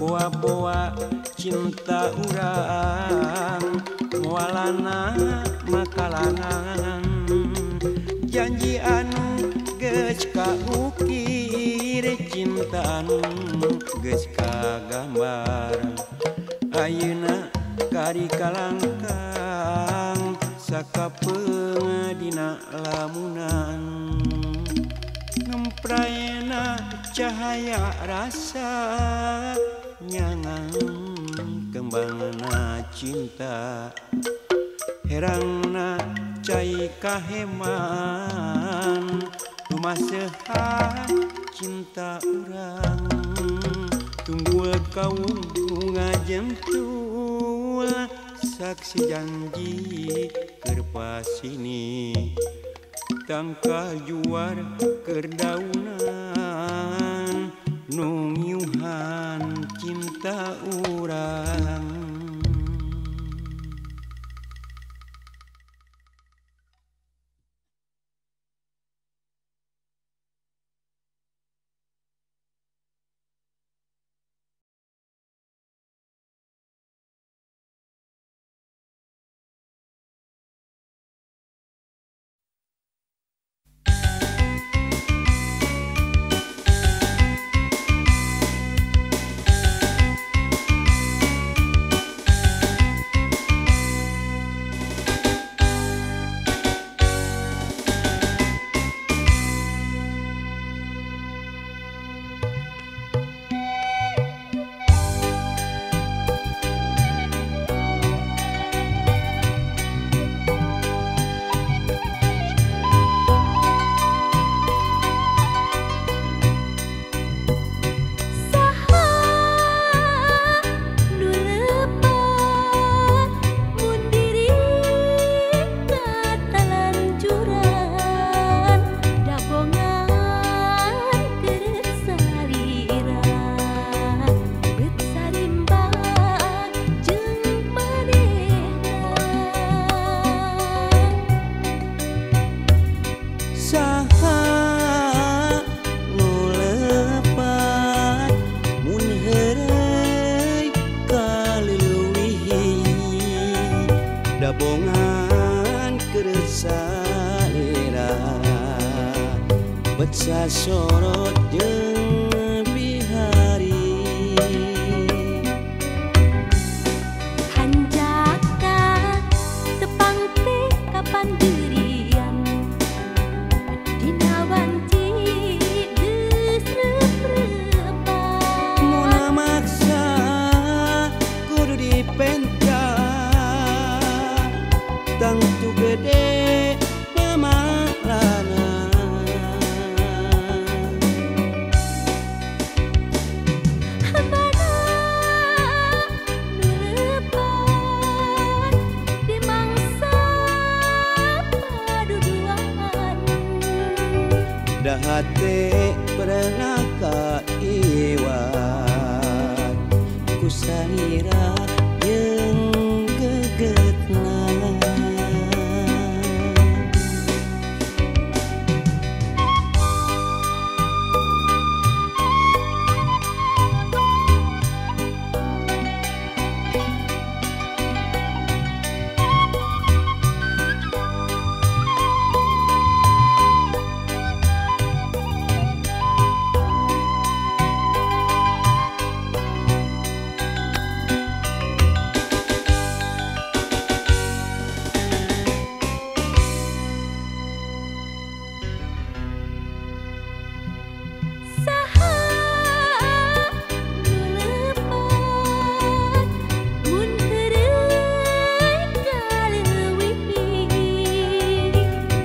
boa-boa cinta urang moalana makalangan janji anu geus kaukir cinta anu geus kagambar ayeuna kari kalangkang sakapeung dina lamunan ngemprayna cahaya rasa nyangan kembangna cinta herangna cai kaheman nu maseuhan cinta urang tunggul kaum nu ngajentul saksi janji keur pasini tangkal juar keur daunan nu ngiuhan cinta urang. Dabongan keur salira bet sasorot jeung bihari hanjaka tepang teh kapan dirian dina wanci Tangtu gede mamalana. Mana nu lepat di mangsa paduduaan. Dahate pernah ka iwat ku salira jeung gegetna.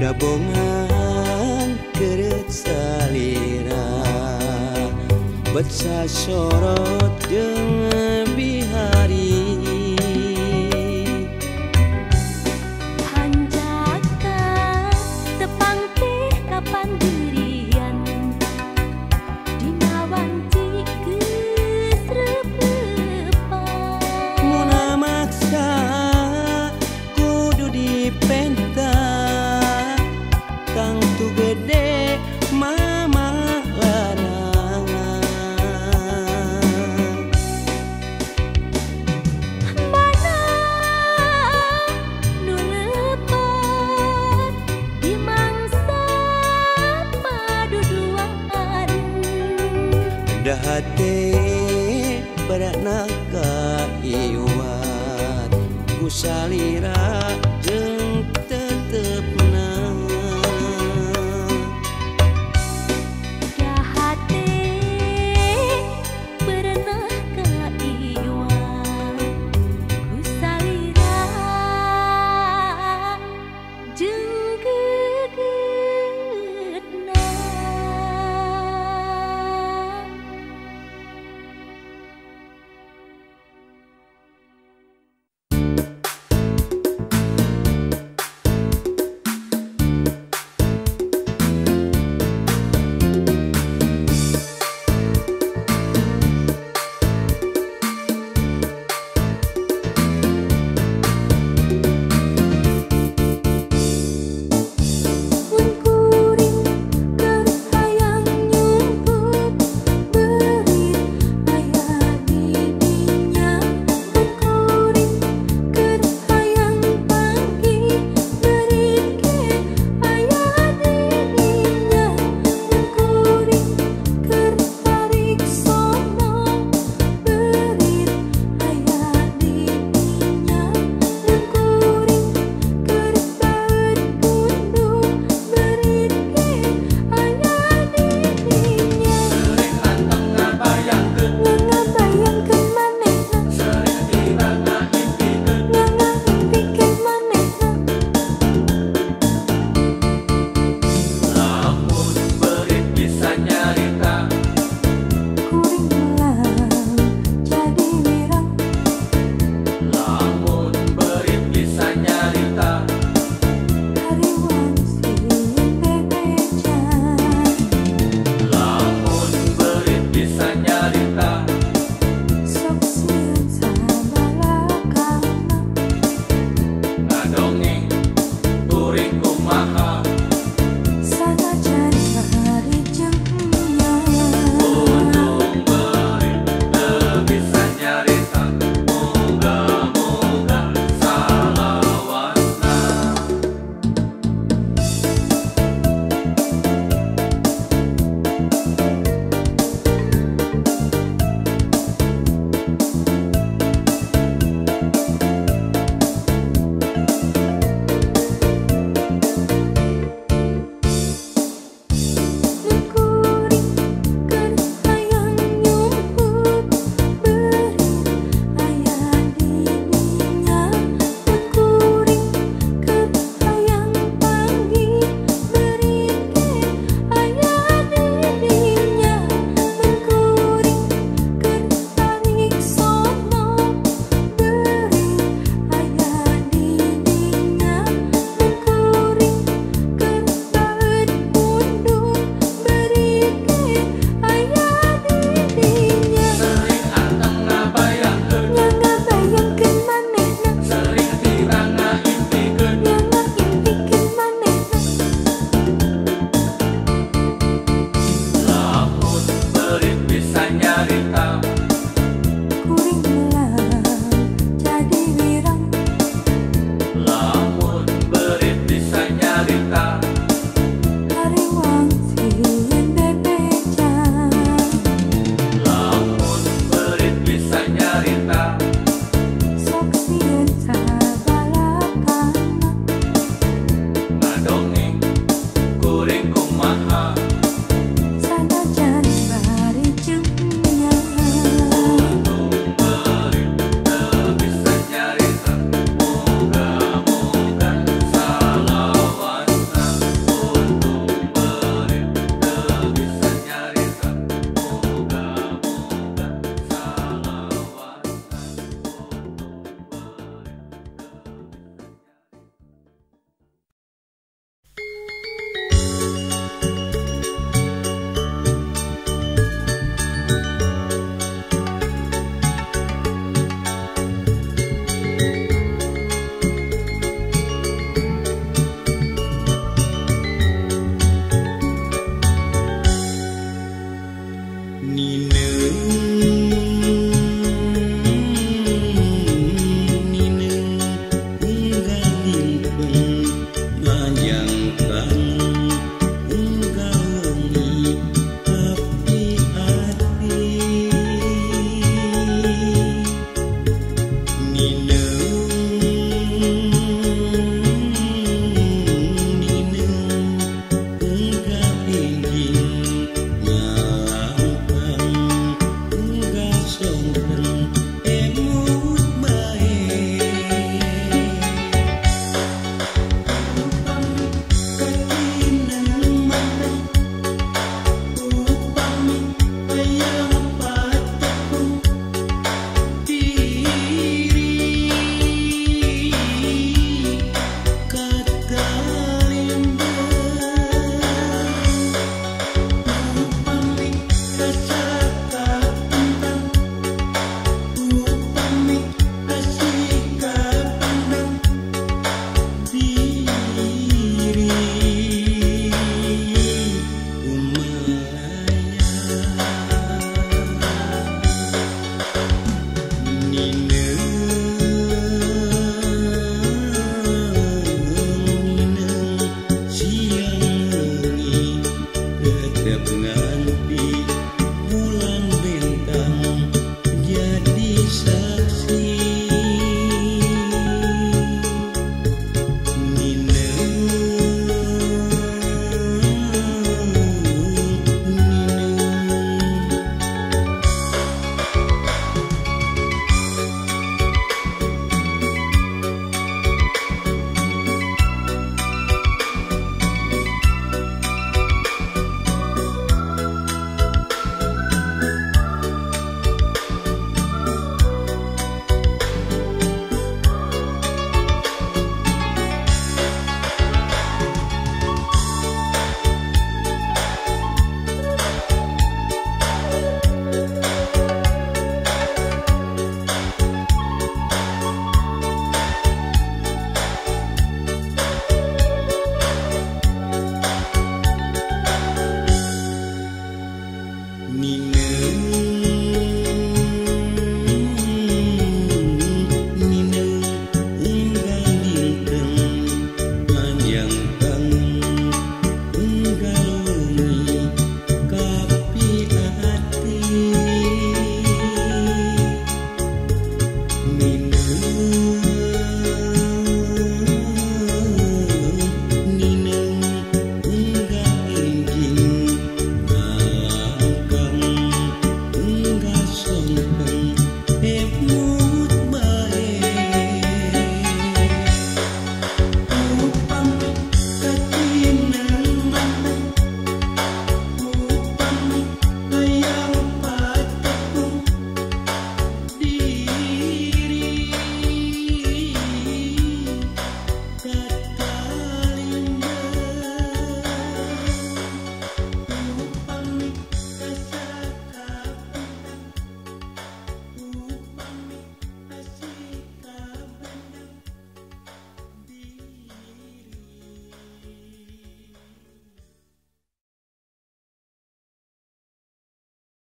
Dabongan keret salira betsa sorot jeung bihari. Hanjaka tepang teh kapan dirian dina wanci geus reup-reupan. Muna maksa kudu dipenta tangtu gede mamalana. Mana nu lepat di mangsa paduduaan. Dahate pernah ka iwat ku salira